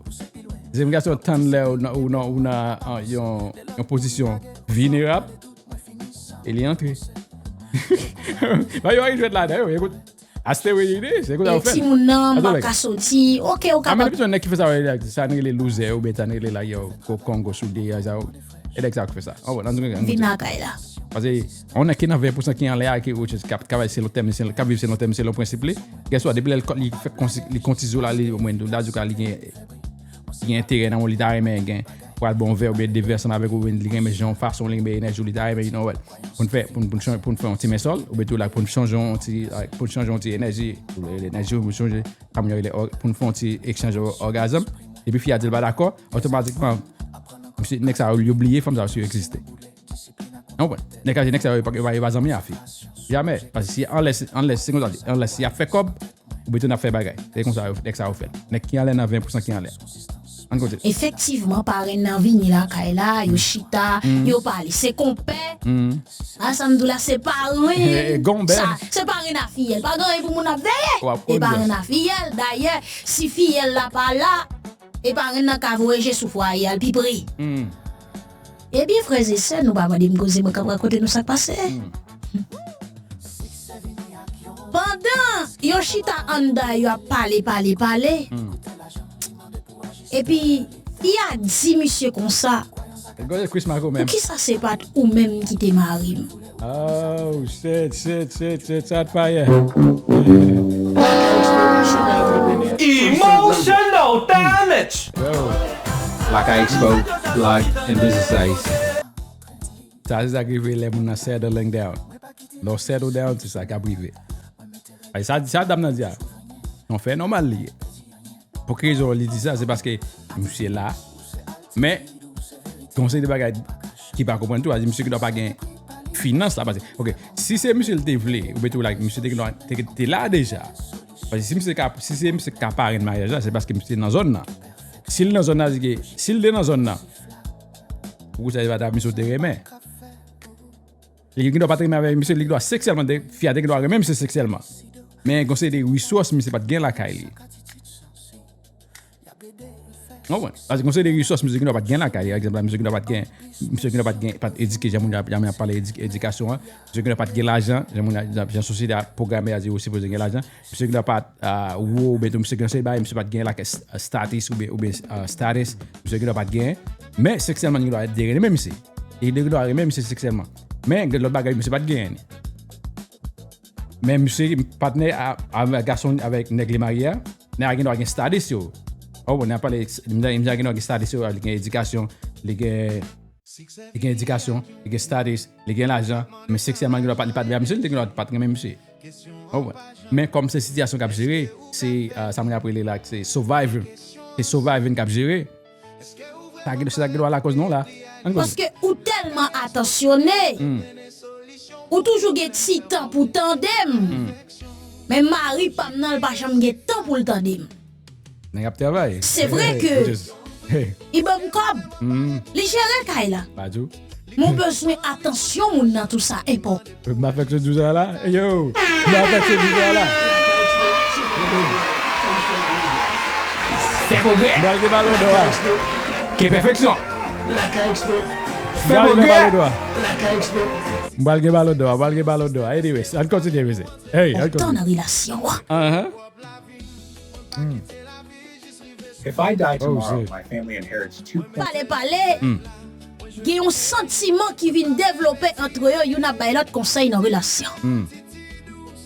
Zanmi gason tann lè ou nan, ou nan, ou nan, an, yon, yon pozisyon vinerab, e li antre. Ba yo antre jwèt ladan, yo, ekout. Aste wi, ide, se konsa yo fè l. Timoun nan, m pa ka soti. Ok, ou kapab. Amenn pito nèg ki fè sa, sa n rele louzè, oubyen sa n rele la, yo, ko-, kongo soude, sa yo. E nèg sa yo ki fè sa. Ou konprann? Vin lakay la. Paske, yon nèg ki nan ven pou san ki anlè a, ki, which is, k ap travay selon tèm, selon, k ap viv selon tèm, selon prensip li. Guess what? Depi lè li, li fè konsi-, li konn ti zo la, li, mwen, dazouka li gen, li gen enterè nan moun, li ta renmen gen. pral ba w yon vè oubyen de vè ansanm avèk ou, oubyen li renmen jan fason, li renmen enèji w, li ta renmen, you know what, pou n fè, pou n, pou n chanje, pou n fè yon ti mensòl, oubyen tou la, pou n chanje yon ti, like, pou n chanje yon ti enèji, enèji, pou n chanje, kòm yo rele, pou n fè yon ti exchange orgasm, epi fi a di l pa dakò, otomatikman, misye, nèg sa yo, yo bliye fanm sa yo si yo egziste. Ou konprann? Nèg sa, nèg sa yo, yo pa, yo pa, yo pa zanmi a fi. Jamè. Paske si anlè, anlè, se konsa, anlè si y ap fè kòb, ou bezwen ap fè bagay. Se konsa yo, nèg sa yo fè. Nèg ki anlè nan ven pou san ki anlè. Ann kote. Efektivman, parenn nan vini lakay la, yo chita, yo pale. Se konpè. A sa m di w la, se parenn. Sa, se parenn a fiyèl. Pa gen anyen pou moun ap veye. E parenn a fiyèl. Dayè, si fiyèl la pa la, e parenn nan ka voye je sou fwaye a, l pi pre. Ebyen, frè e sè, nou pa mande m koze, mwen k ap rakonte nou sa k pase. Pandan yo chita anndan, yo ap pale, pale, pale. Epi, fi a di misye konsa, Gade Chris Marco menm. Poukisa se pa t ou menm ki te mari m? Oh, shit, shit, shit, shit, shot fire. Emotional damage. Yo. Lakay Expo, blog, and business sites. Sa se sa k rive lè moun nan settling down. Lè w settle down, se sa k ap rive. Ay, sa, sa dam nan di a, yon fè nòmal li ye. Pou ki rezon li di sa? Se paske misye la. Men, gen yon seri de bagay ki pa konprann tou. Sa di misye gendwa pa gen finans la. Paske, ok, si se misye l te vle, ou mete w la, misye te gendwa te, te la deja. Paske si misye ka, si se misye k ka parenn maryaj la, se paske misye nan zòn nan. Si l nan zòn nan, se ke, si l te nan zòn nan, pou sa, se pa ta misye w te renmen. Li gendwa pa t renmen avèk misye, li gendwa seksyèlman, fi a te gendwa renmen misye seksyèlman. Men gen yon seri de resous misye pa t gen lakay li. Ou konprann? Paske gen yon seri de resous misye gendwa pa t gen lakay li. Pa egzanp, misye gendwa pa t gen, misye gendwa pa t gen, pa t edike, jan moun, jan moun ap pale edikasyon an. Misye gendwa pa t gen lajan, jan moun, jan sosyete a pwograme a di ou sipoze gen lajan. Misye gendwa pa t wo, oubyen tou misye gen yon seri bagay, misye pa t gen like status oubyen, oubyen status, misye gendwa pa t gen. Men seksyèlman li gendwa te renmen misye. Li gendwa renmen misye seksyèlman. Men gen lòt bagay misye pa t genyen. Men misye patnè a, a gason avèk nèg li marye a, nèg la gendwa gen status yo. Oh, bon, nèg la pale, misye gendwa gen status yo, li gen edikasyon, li gen Li gen edikasyon, li gen status, li gen lajan, men seksyèlman li gendwa pa t, li pa t vle a misye, li te gendwa pa t renmen misye. Ou konprann? Men kòm se sitiyasyon k ap jere, se sa moun ap rele la, se surviving. Se surviving k ap jere. Sa gen, se sa gendwa lakòz non la. Ann koze. Paske ou tèlman atansyone, ou toujou gen ti tan pou tande m. Men mari pa m nan, l pa janm gen tan pou l tande m. Nèg ap travay. Se vre ke li ban m kòb, li jere kay la. Men w bezwen atansyon moun nan tou sa enpòtan. M pa fèk sot di w sa la. Yo, m pa fèk sot di w sa la. Fè pwogrè. M pral gen balon dò a. Ke pèfeksyon. Fè pwogrè. M pral gen balon dò a. M pral gen balon dò a. Anyways, ann kontinye, mesye. Hey, ann kontinye. Tan nan relasyon an. If I die tomorrow, my family inherits two. Pale pale. Gen yon santiman ki vin devlope antre yo, youn ap bay lòt konsèy nan relasyon.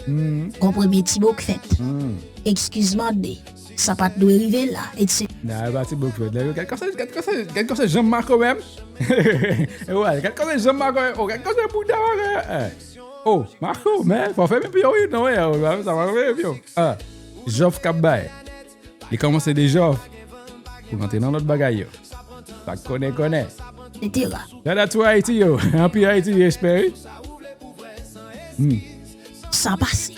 Gon premye ti mo k fèt. Eskiz mande. Sa pa t dwe rive la, etsetera. Nan, e pa ti mo k fèt. Gad kòman, gad kòman, gad kòman jan Marco menm. Gad kòman jan Marco menm. Gad kòman bouda Marco. Oh, Marco, men, fò fèmen pye w wi, non, men, sa pa fèmen pye w. Ah, jòf k ap bay. Li kòmanse de jòf. Pou l antre nan lòt bagay yo. Sa k konnen, konnen. Etsetera. Shout out to Ayiti, yo. Anpi Ayiti, respè, wi. Sa pase.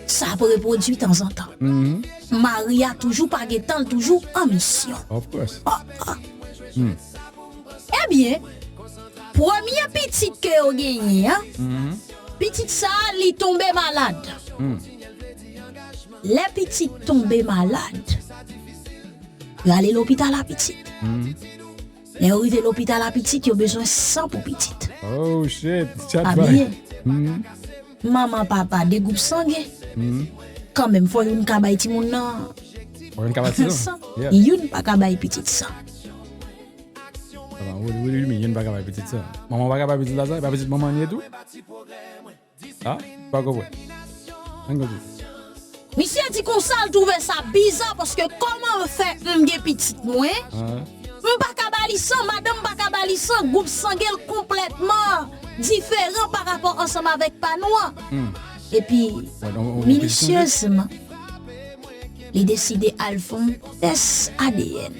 Sa ap repwodui tanzantan. Mari a toujou pa gen tan, l toujou an misyon. Of course. Oh, oh. Ebyen, premye pitit ke yo genyen an, pitit sa a, li tonbe malad. Lè pitit tonbe malad, yo ale lopital a pitit. Lè yo rive lopital a pitit, yo bezwen san pou pitit. Oh shit, chat bay. Pa bliye. Manman, papa, de gwoup sangen. Kanmenm, fò youn ka bay timoun nan san. Youn pa ka bay pitit san. Wi, wi, wi, youn pa ka bay pitit san. Manman pa ka bay pitit la san, e pa pitit manman li ye tou? Ah, pa konprann. Ann kontinye. Misye di konsa l twouve sa biza paske kòman fè m gen pitit mwen, m Li san, madanm pa ka ba li san, gwoup sangen l konplètman diferan pa rapò ansanm avèk pa nou an. Epi, minisyezman, li deside al fè yon tès A D N.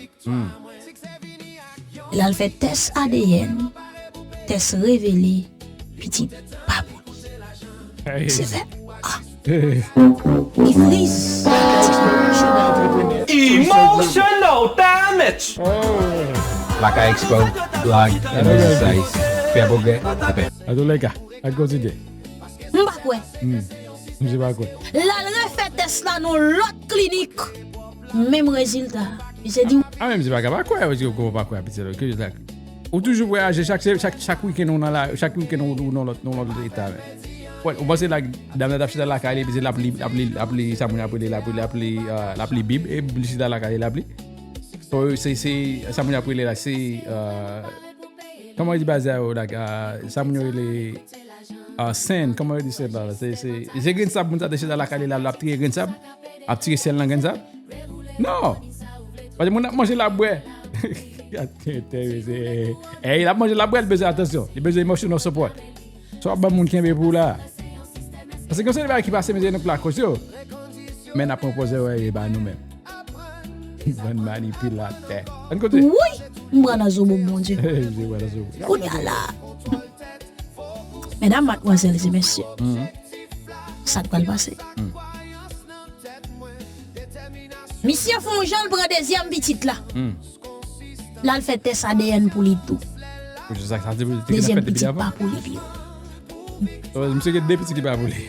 Lè l fè tès A D N, tès revele pitit pa pou li. Se fè. Ah. Li friz. Emotional damage. Lakay Expo, blog, and business sites. Fè pwogrè, fè. An tou lè ka, an kontinye. M pa kwè. M se pa kwè. L al refè tès la nan lòt klinik. Menm rezilta. Misye di. A, men misye pa ka pa kwè, misye kòman pa kwè a pitit la. Ke sa. Ou toujou vwayaje chak, chak, chak wikenn ou nan la, chak wikenn ou, ou nan lòt, nan lòt eta, men. Wè, ou panse la, dam nan t ap chita lakay li, epi se l ap li, l ap li, l ap li, sa moun ap rele, l ap li, l ap li, euh, l ap li Bib, e li chita lakay li, l ap li. So, se, se, sa moun ap rele la, se, euh, kòman yo di bagay sa yo la, euh, sa moun yo rele, euh, sand, kòman yo di sand la, se, se, se grenn sab moun sa te chita lakay li la, l ap tire grenn sab, ap tire syèl nan grenn sab. Non! Paske moun ap manje, l ap bwè. Gade, enterese. Ey, l ap manje, l ap bwè, li bezwen atansyon. Li bezwen emotional support. So, w ap ban moun kenbe pou w la. Paske gen yon seri de bagay ki pase, mezanmi, nou k lakòz yo. Men n ap pran pòz erè e ba nou menm. Bann manipilatè. Ann kote. Woy! M pran nan zo bòb Bondye. Mezanmi, pran nan zo bòb. Kounye a la. Medam, madmwazèl e mesye. Sa k pral pase? Misye fè yon jan l pran dezyèm pitit la. L al fè tès A D N pou li tou. Dezyèm pitit pa pou li pi. Misye gen de pitit ki pa pou li.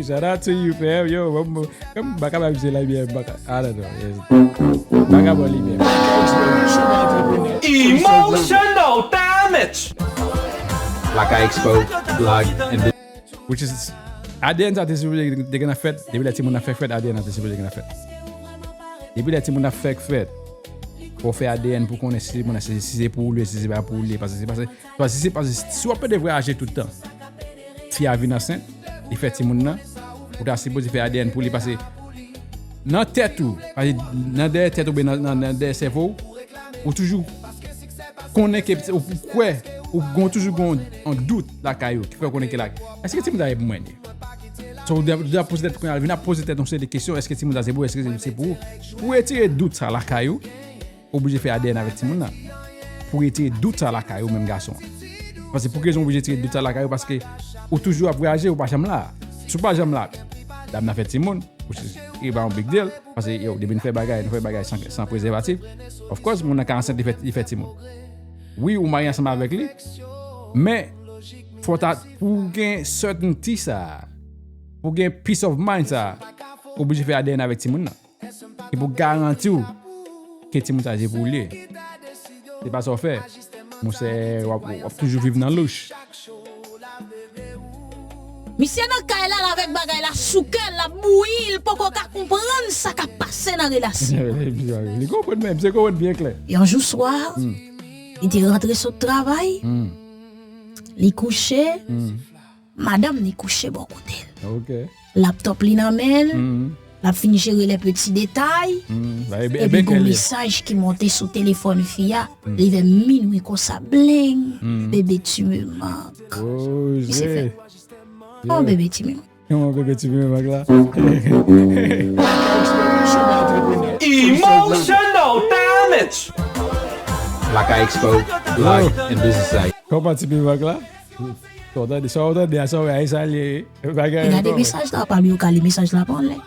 Shout out to you, fam. Yo, m pa ka ba misye la byen, m pa ka. I don't know. Yes. M pa ka ba li byen. Emotional damage. Lakay Expo, blog, and Which is, A D N sa te sipoze te gen nan fèt, depi lè timoun nan fèk fèt, A D N nan te sipoze te gen nan fèt. Depi lè timoun nan fèk fèt, fò w fè A D N pou konnen si timoun nan se, si se pou ou li ye, si se pa pou ou li ye, paske se, paske, paske si se, paske si w ap pede vwayaje tout tan, fi a vin ansent, li fè timoun nan, ou ta sipoze fè A D N pou li, paske nan tèt ou, paske nan dèyè tèt ou, oubyen nan, nan, nan dèyè sèvo w, ou toujou konnen ke, ou kwè, ou gon, toujou gon yon dout lakay ou ki fè w konnen ke la, èske timoun sa se pou mwen li ye? So, ou deja poze tèt, kounye a vin ap poze tèt yon seri de kesyon, èske timoun sa se pou ou, èske se pou ou? Pou retire dout sa lakay ou, ou oblije fè A D N avèk timoun nan. Pou retire dout sa lakay ou menm gason an. Paske pou ki rezon ou oblije retire dout sa lakay ou? Paske ou toujou ap vwayaje, ou pa janm la. Si w pa janm la, dam nan fè timoun, which is, e pa yon big deal, paske, yo, depi n fè bagay, n fè bagay san, san prezèvatif, of course, moun nan ka ansent, li fè, li fè timoun. Wi, ou marye ansanm avèk li, men, fò ta, pou w gen certainty sa, pou w gen peace of mind sa, ou oblije fè A D N avèk timoun nan. E pou garanti w ke timoun sa se pou ou li ye. Se pa sa w fè. Monchè, w ap, w ap toujou viv nan louch. Misye nan kay la, l avèk bagay la sou kè l, l ap bouyi, l poko ka konprann sa k ap pase nan relasyon. Li konprann menm, misye konprann byen klè. Yon jou swa, li te rantre sot travay, li kouche, madanm li kouche bò kote l. Ok. Laptòp li nan men l, l ap fin jere les petits détails, epi gon mesaj ki monte sou telefòn fi a, li vè minwi konsa, bling, bebe tu me manques. Misye fè, oh, bebe tu me manques. Kòman bebe ti pimen mank la? Emotional damage. Lakay Expo, blog, and business site. Kòman ti pimen mank la? Sa w tande, sa w tande a, sa w wè a, e sa l ye. Gade mesaj la, pa bliye w ka li mesaj la pa anlè.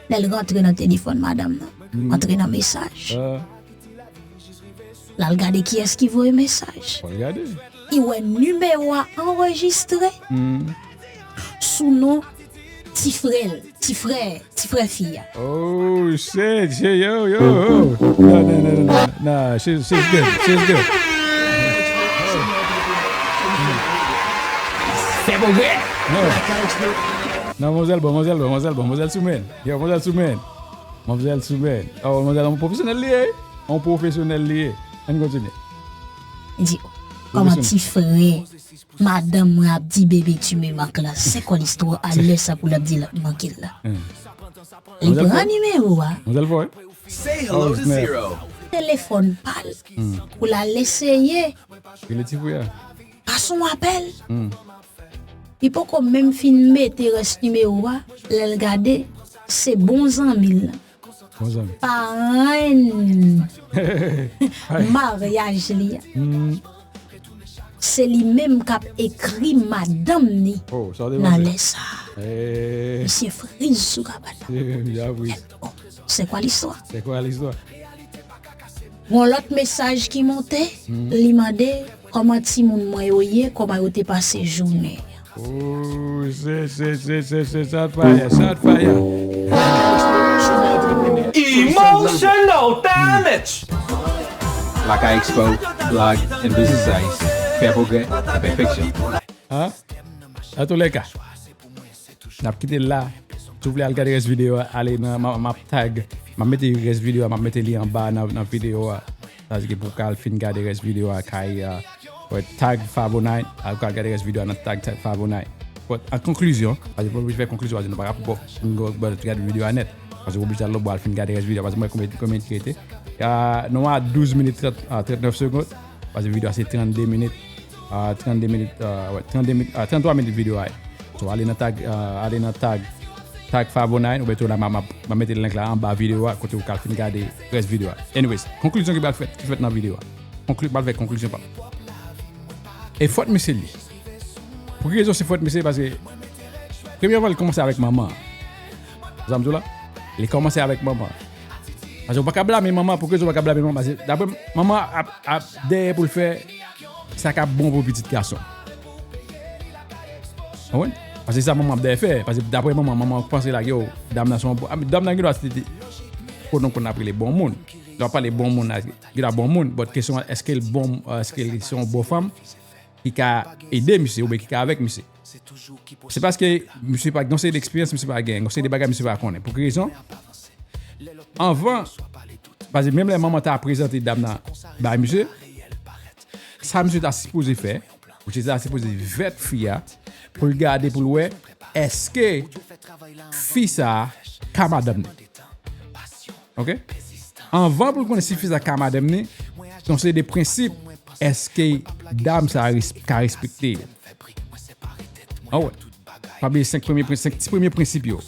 Lè l rantre nan telefòn madanm nan, antre nan mesaj. L al gade kiyès ki voye mesaj. Li wè nimewo a anrejistre sou non ti frè l, ti frè, ti frè fi a. Oh, shit, shit, yo, yo, oh. No, no, no, no, no. Nah, she's, she's good, she's good. Fè pwogrè. Non, manzèl bon, manzèl bon, manzèl bon, manzèl sou men. Yo, manzèl sou men. Manzèl sou men. Oh, manzèl, yon pwofesyonèl li ye. Yon pwofesyonèl li ye. Ann kontinye. Li di, kòman ti frè madanm mwen ap di bebe ti me mank la? Se kwa listwa a lè sa pou l ap di l ap manke l la? Li pran nimewo a. Manzèl fò, wi. Say hello to Zero. telefòn pa l pou l al eseye. Rele ti frè a. Pase yon apèl. Li poko menm fin mete rès nimewo a, lè l gade, se bon zanmi l lan. Bon zanmi. Parenn maryaj li a. Se li menm k ap ekri madanm ni nan lè sa. Misye friz sou kabann nan. Oh, c'est quoi l'histoire? C'est quoi l'histoire? Yon lòt mesaj ki monte, li mande kòman timoun mwen yo ye, kòman yo te pase jounen. Oh, se, se, se, se, se, shot fire, shot fire. Emotional damage. Lakay Expo, blog and business sites. Fè pwogrè nan pèfeksyon. Hein? Dans tous les cas. N ap kite l la. Si w vle al gade rès videyo a, ale nan, m ap, m ap tag, m ap mete rès videyo a, m ap mete li anba nan, nan videyo a. Sa vle di pou w ka al fin gade rès videyo a, kay, uh, wè, tag Favonine, al, al gade rès videyo a nan tag, tag Favonine. But, an konklizyon, paske pou oblije fè konklizyon, paske nou pa ka pou bon, bon, bon, gade videyo a nèt. Paske w oblije al lòtbò al fin gade rès videyo a, paske mwen konbyen, konbyen ki rete. Ah, nou a douz minit trant, ah, trannèf segonn, paske videyo a se trannde minit. Ah, trannde minit, ah, wè, trannde minit, ah, tranntwa minit videyo a ye. So, ale nan tag, ah, ale nan tag, tag Favonine, oubyen tou la, m a, m a, m a mete link la anba videyo a, kote ou ka fin gade rès videyo a. Anyways, konklizyon ki pral fèt, ki fèt nan videyo a. Konkli-, pral fè konklizyon pa m. E fòt misye li. Pou ki rezon se fòt misye? Paske, premyèman, li kòmanse avèk manman an. Sa m di w la? Li kòmanse avèk manman an. Paske ou pa ka blame manman, pou ki rezon ou pa ka blame manman? Paske, daprè m, manman an ap, ap dèyè pou l fè sa k ap bon pou pitit gason. Konprann? Paske se sa manman ap dèyè fè. Paske daprè manman, manman panse la, yo, dam nan se yon bon, ah, dam nan gen dwa se te, kote nou konn ap rele bon moun. Lè w ap pale bon moun la, gen dwa bon moun, but kesyon an, èske l bon, èske l se yon bon fanm ki ka ede misye oubyen ki ka avèk misye? Se paske misye pa gen yon seri de eksperyans, misye pa gen yon seri de bagay, misye pa konnen. Pou ki rezon? Anvan, paske menm lè manman ta prezante dam nan bay misye, sa misye ta sipoze fè, misye ta sipoze vèt fi a, pou l gade, pou l wè, èske fi sa a ka madanm li. Ok? Anvan pou l konnen si fi sa ka madanm ni, se yon seri de prensip, èske dam sa res-, ka respekte yo? Anwè. Pa bliye senk premye prensip, senk ti premye prensip yo.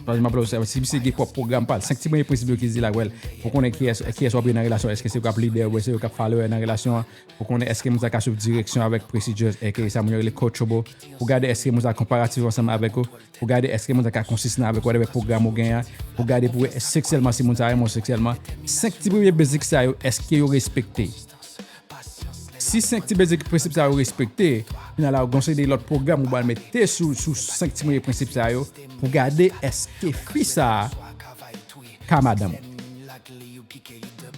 Paske m ap si misye gen pwòp pwogram pa l, senk ti premye prensip yo ki di la, wèl, pou konnen kiyès, kiyès w ap ye nan relasyon, èske se yo k ap lidè, oubyen se yo k ap follower nan relasyon an, pou konnen èske moun sa ka swiv direksyon avèk procedures, aka sa moun yo rele coachable, pou gade èske moun sa konparatif ansanm avèk ou, pou gade èske moun sa ka konsistan avèk whatever pwogram ou genyen an, pou gade pou wè seksyèlman si moun sa renmen w seksyèlman. Senk ti premye basic sa yo, èske yo respekte? Si senk ti basic prensip sa yo respekte, kounye a la, gen yon seri de lòt pwogram ou pral mete sou, sou senk ti premye prensip sa yo, pou gade èske fi sa a ka madanm ou.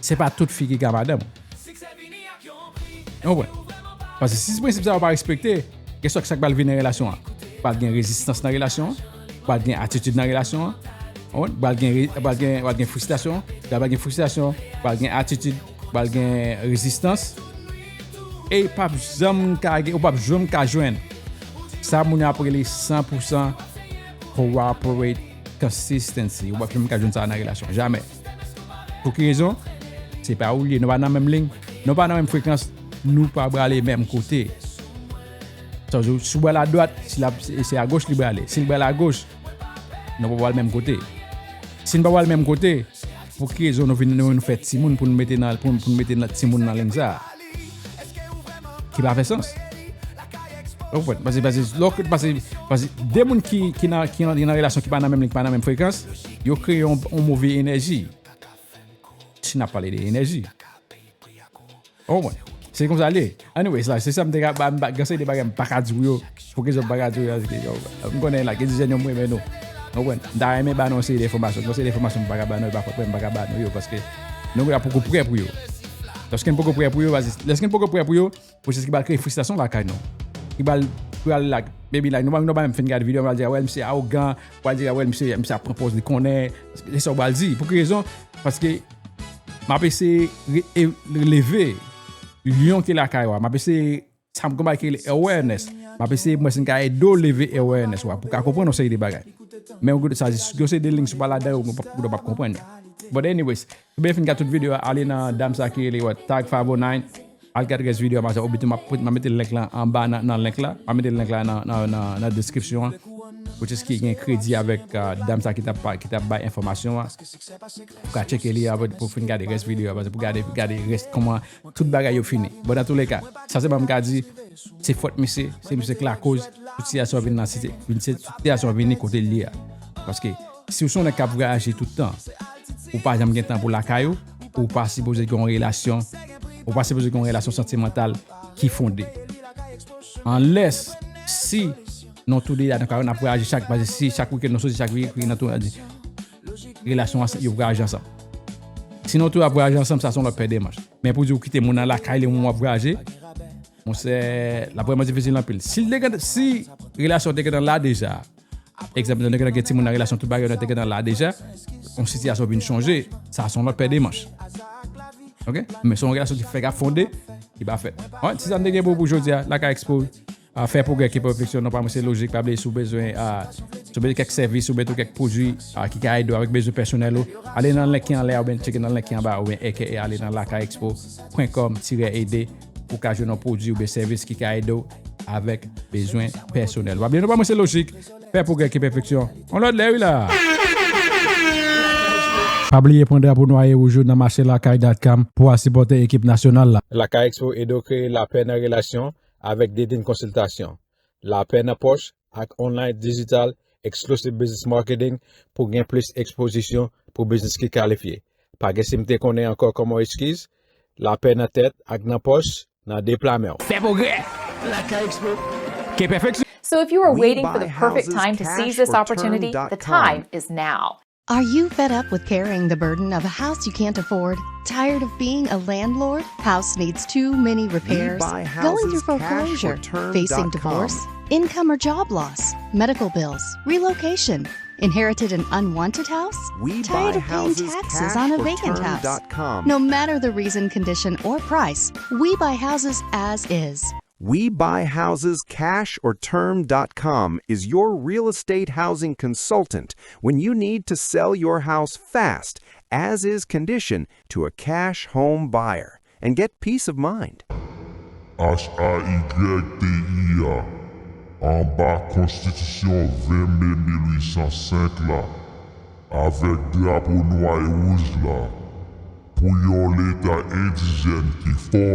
Se pa tout fi ki ka madanm ou. Ou konprann? Paske si prensip sa yo pa respekte, gen sa k pral vin nan relasyon an. Pral gen rezistans nan relasyon an, pral gen atitid nan relasyon an, ou konprann? Pral gen re-, pral gen, pral gen fristasyon, pral gen fristasyon, pral gen atitid, pral gen rezistans. E p ap janm ka gen, ou p ap janm ka jwenn sa moun yo ap rele san pou san cooperate consistency. Ou p ap janm ka jwenn sa nan relasyon. Jamè. Pou ki rezon? Se pa ou l ye. Nou pa nan menm liy. Nou pa nan menm frekans. Nou pa prale menm kote. Sa vle di, si w pral adwat, si l ap, se, se agoch li prale. Si l pral agoch, nou pa pral menm kote. Si n pa pral menm kote, pou ki rezon nou vin, nou, nou fè timoun pou nou mete nan, pou, pou nou mete nan timoun nan liy sa a? Ki pa fè sans. Ou konprann? Paske, paske, lè w, paske, paske de moun ki, ki nan, ki nan, ki nan relasyon ki pa nan menm liy, ki pa nan menm frekans, yo kreye yon, yon move enèji. Si n ap pale de enèji. Ou konprann? Se konsa l ye. Anyways, la, se sa m te ka ba, m pa, gen seri de bagay m pa ka di w yo. Pou ki rezon m pa ka di w yo, paske, yo, m konnen la, gen de jèn yo m renmen nou. Ou konprann? M ta renmen ba nou yon seri de enfòmasyon. Gen yon seri de enfòmasyon m pa ka ba nou, e pa fòt mwen m pa ka ba nou yo, paske nou la poko prè pou yo. Lèske n poko prè pou yo, paske lèske n poko prè pou yo, pwosesis ki pral kreye fristasyon lakay nou. Ki pral, pral la, maybe la, nou pa, nou pa menm fin gade videyo, pral di, "Ah, wè, misye awogan," pral di, "Ah, wè, misye, misye ap pran pòz li konnen." Se sa w pral di. Pou ki rezon? Paske m ap eseye re-, e-, leve lyon ki lakay ou a. M ap eseye, sa m konn ba ki rele awareness. M ap eseye, mwen, si m ka ede w leve awareness ou a, pou w ka konprann yon seri de bagay. Men yon kote sa, si yon se de link sou pa ladan yo, ou p ap, ou p ap konprann yo. But anyways, ou byen fin gade tout videyo a, ale nan dam sa ki rele, what, Tag five oh nine, al gade rès videyo a, masanm, oubyen tou m ap, m ap mete link lan anba nan, nan link la, m ap mete link la nan, nan, nan, nan description an, which is ki gen kredi avèk, uh, dam sa ki t ap, ki t ap bay enfòmasyon an. Ou ka tcheke li apre pou fin gade rès videyo a, paske pou gade, gade rès kòman tout bagay yo fini. Bon, nan touleka, sa sèlman m ka di, se fòt misye, se misye k lakoz tout sitiyasyon an vin nan site, vin se, tout sitiyasyon an vini kote l ye a. Paske si w se yon nèg k ap vwayaje tout tan, ou pa janm gen tan pou lakay ou, ou pa sipoze gen yon relasyon, ou pa sipoze gen yon relasyon santimantal ki fonde. Unless, si nou tou de a nan kay nou ap vwayaje chak, paske si chak wikenn nou soti chak wikenn nan tou, relasyon an, yo vwayaje ansanm. Si nou tou ap vwayaje ansanm, sa se yon lòt pè de manch. Men pou di w kite moun nan lakay li, moun w ap vwayaje, monchè, l ap vrèman difisil anpil. Si l te gen, si relasyon te gentan la deja, egzanp, nou te gentan gen timoun nan relasyon, tout bagay nou te gentan la deja, yon sitiyasyon vin chanje, sa se yon lòt pè de manch. Ok? Men se yon relasyon ki fèk ap fonde, ki pa fèt. Alright, se sa m te gen pou, pou jodi a, Lakay Expo. Ah, fè pwogrè ke pèfeksyon, non pa mwen se lojik, pa bliye si w bezwen, ah, si w bezwen kèk sèvis, ou bezwen kèk pwodui, ah, ki ka ede w avèk bezwen pèsonèl ou, ale nan link ki anlè a, oubyen tcheke nan link ki anba, oubyen A K A ale nan lakay expo pwen kòm tirè ede pou ka jwenn yon pwodui oubyen sèvis ki ka ede w avèk bezwen pèsonèl. Pa bliye, non pa mwen se lojik, fè pwogrè ke pèfeksyon. On lòt lè, wi la. Pa bliye pran drapo nwa e wouj ou nan mache lakay dot com pou al sipòte ekip nasyonal la. Lakay Expo ede w kreye lapè nan relasyon avèk dating konsiltasyon, lapè nan pòch ak online digital exclusive business marketing pou gen plis ekspozisyon pou biznis ki kalifye. Pa gen sim te konnen ankò kòman eskiz, lapè nan tèt ak nan pòch nan de pla men w. Fè pwogrè! Lakay Expo. Ke pèfeksyon! So if you are waiting for the perfect time to seize this opportunity, the time is now. Are you fed up with carrying the burden of a house you can't afford? Tired of being a landlord? House needs too many repairs? Going through foreclosure? Facing divorce? Income or job loss? Medical bills? Relocation? Inherited an unwanted house? Tired of paying taxes on a vacant house? No matter the reason, condition, or price, we buy houses as is. We buy houses cash or term dot com is your real estate housing consultant when you need to sell your house fast, as is condition, to a cash home buyer and get peace of mind. H A Y P I A, anba Konstitisyon ven me mil uit san senk la, avèk drapo nwa e wouj la, pou yon Leta endijèn ki fò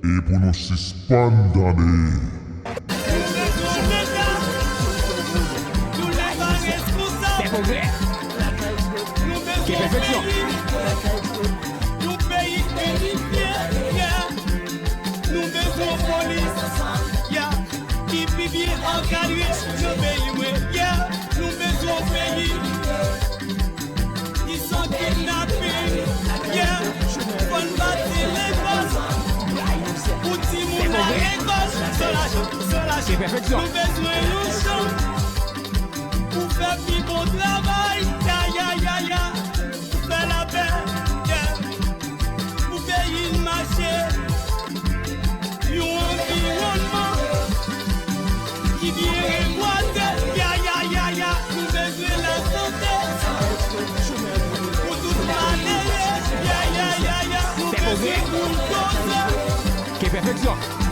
e pou nou sispann tande. Fè pwogrè. Ke pèfeksyon. Nou bezwen polis, yeah, ki pi byen ankadre nan peyi mwen, yeah. Nou bezwen yon peyi ki san kidnapin, yeah. Fò n bati lekòl pou timoun la lekòl san lajan, san lajan. Nou bezwen yon chan pou fè pi bon travay, ya, ya, ya, ya. Pou fè lapè, yeah. Pou peyi n mache, yon anviwònman ki byen rebwaze, ya, ya, ya, ya. Nou bezwen lasante pou tout malere, ya, ya, ya, ya. Nou bezwen bouldoze. Ke pèfeksyon.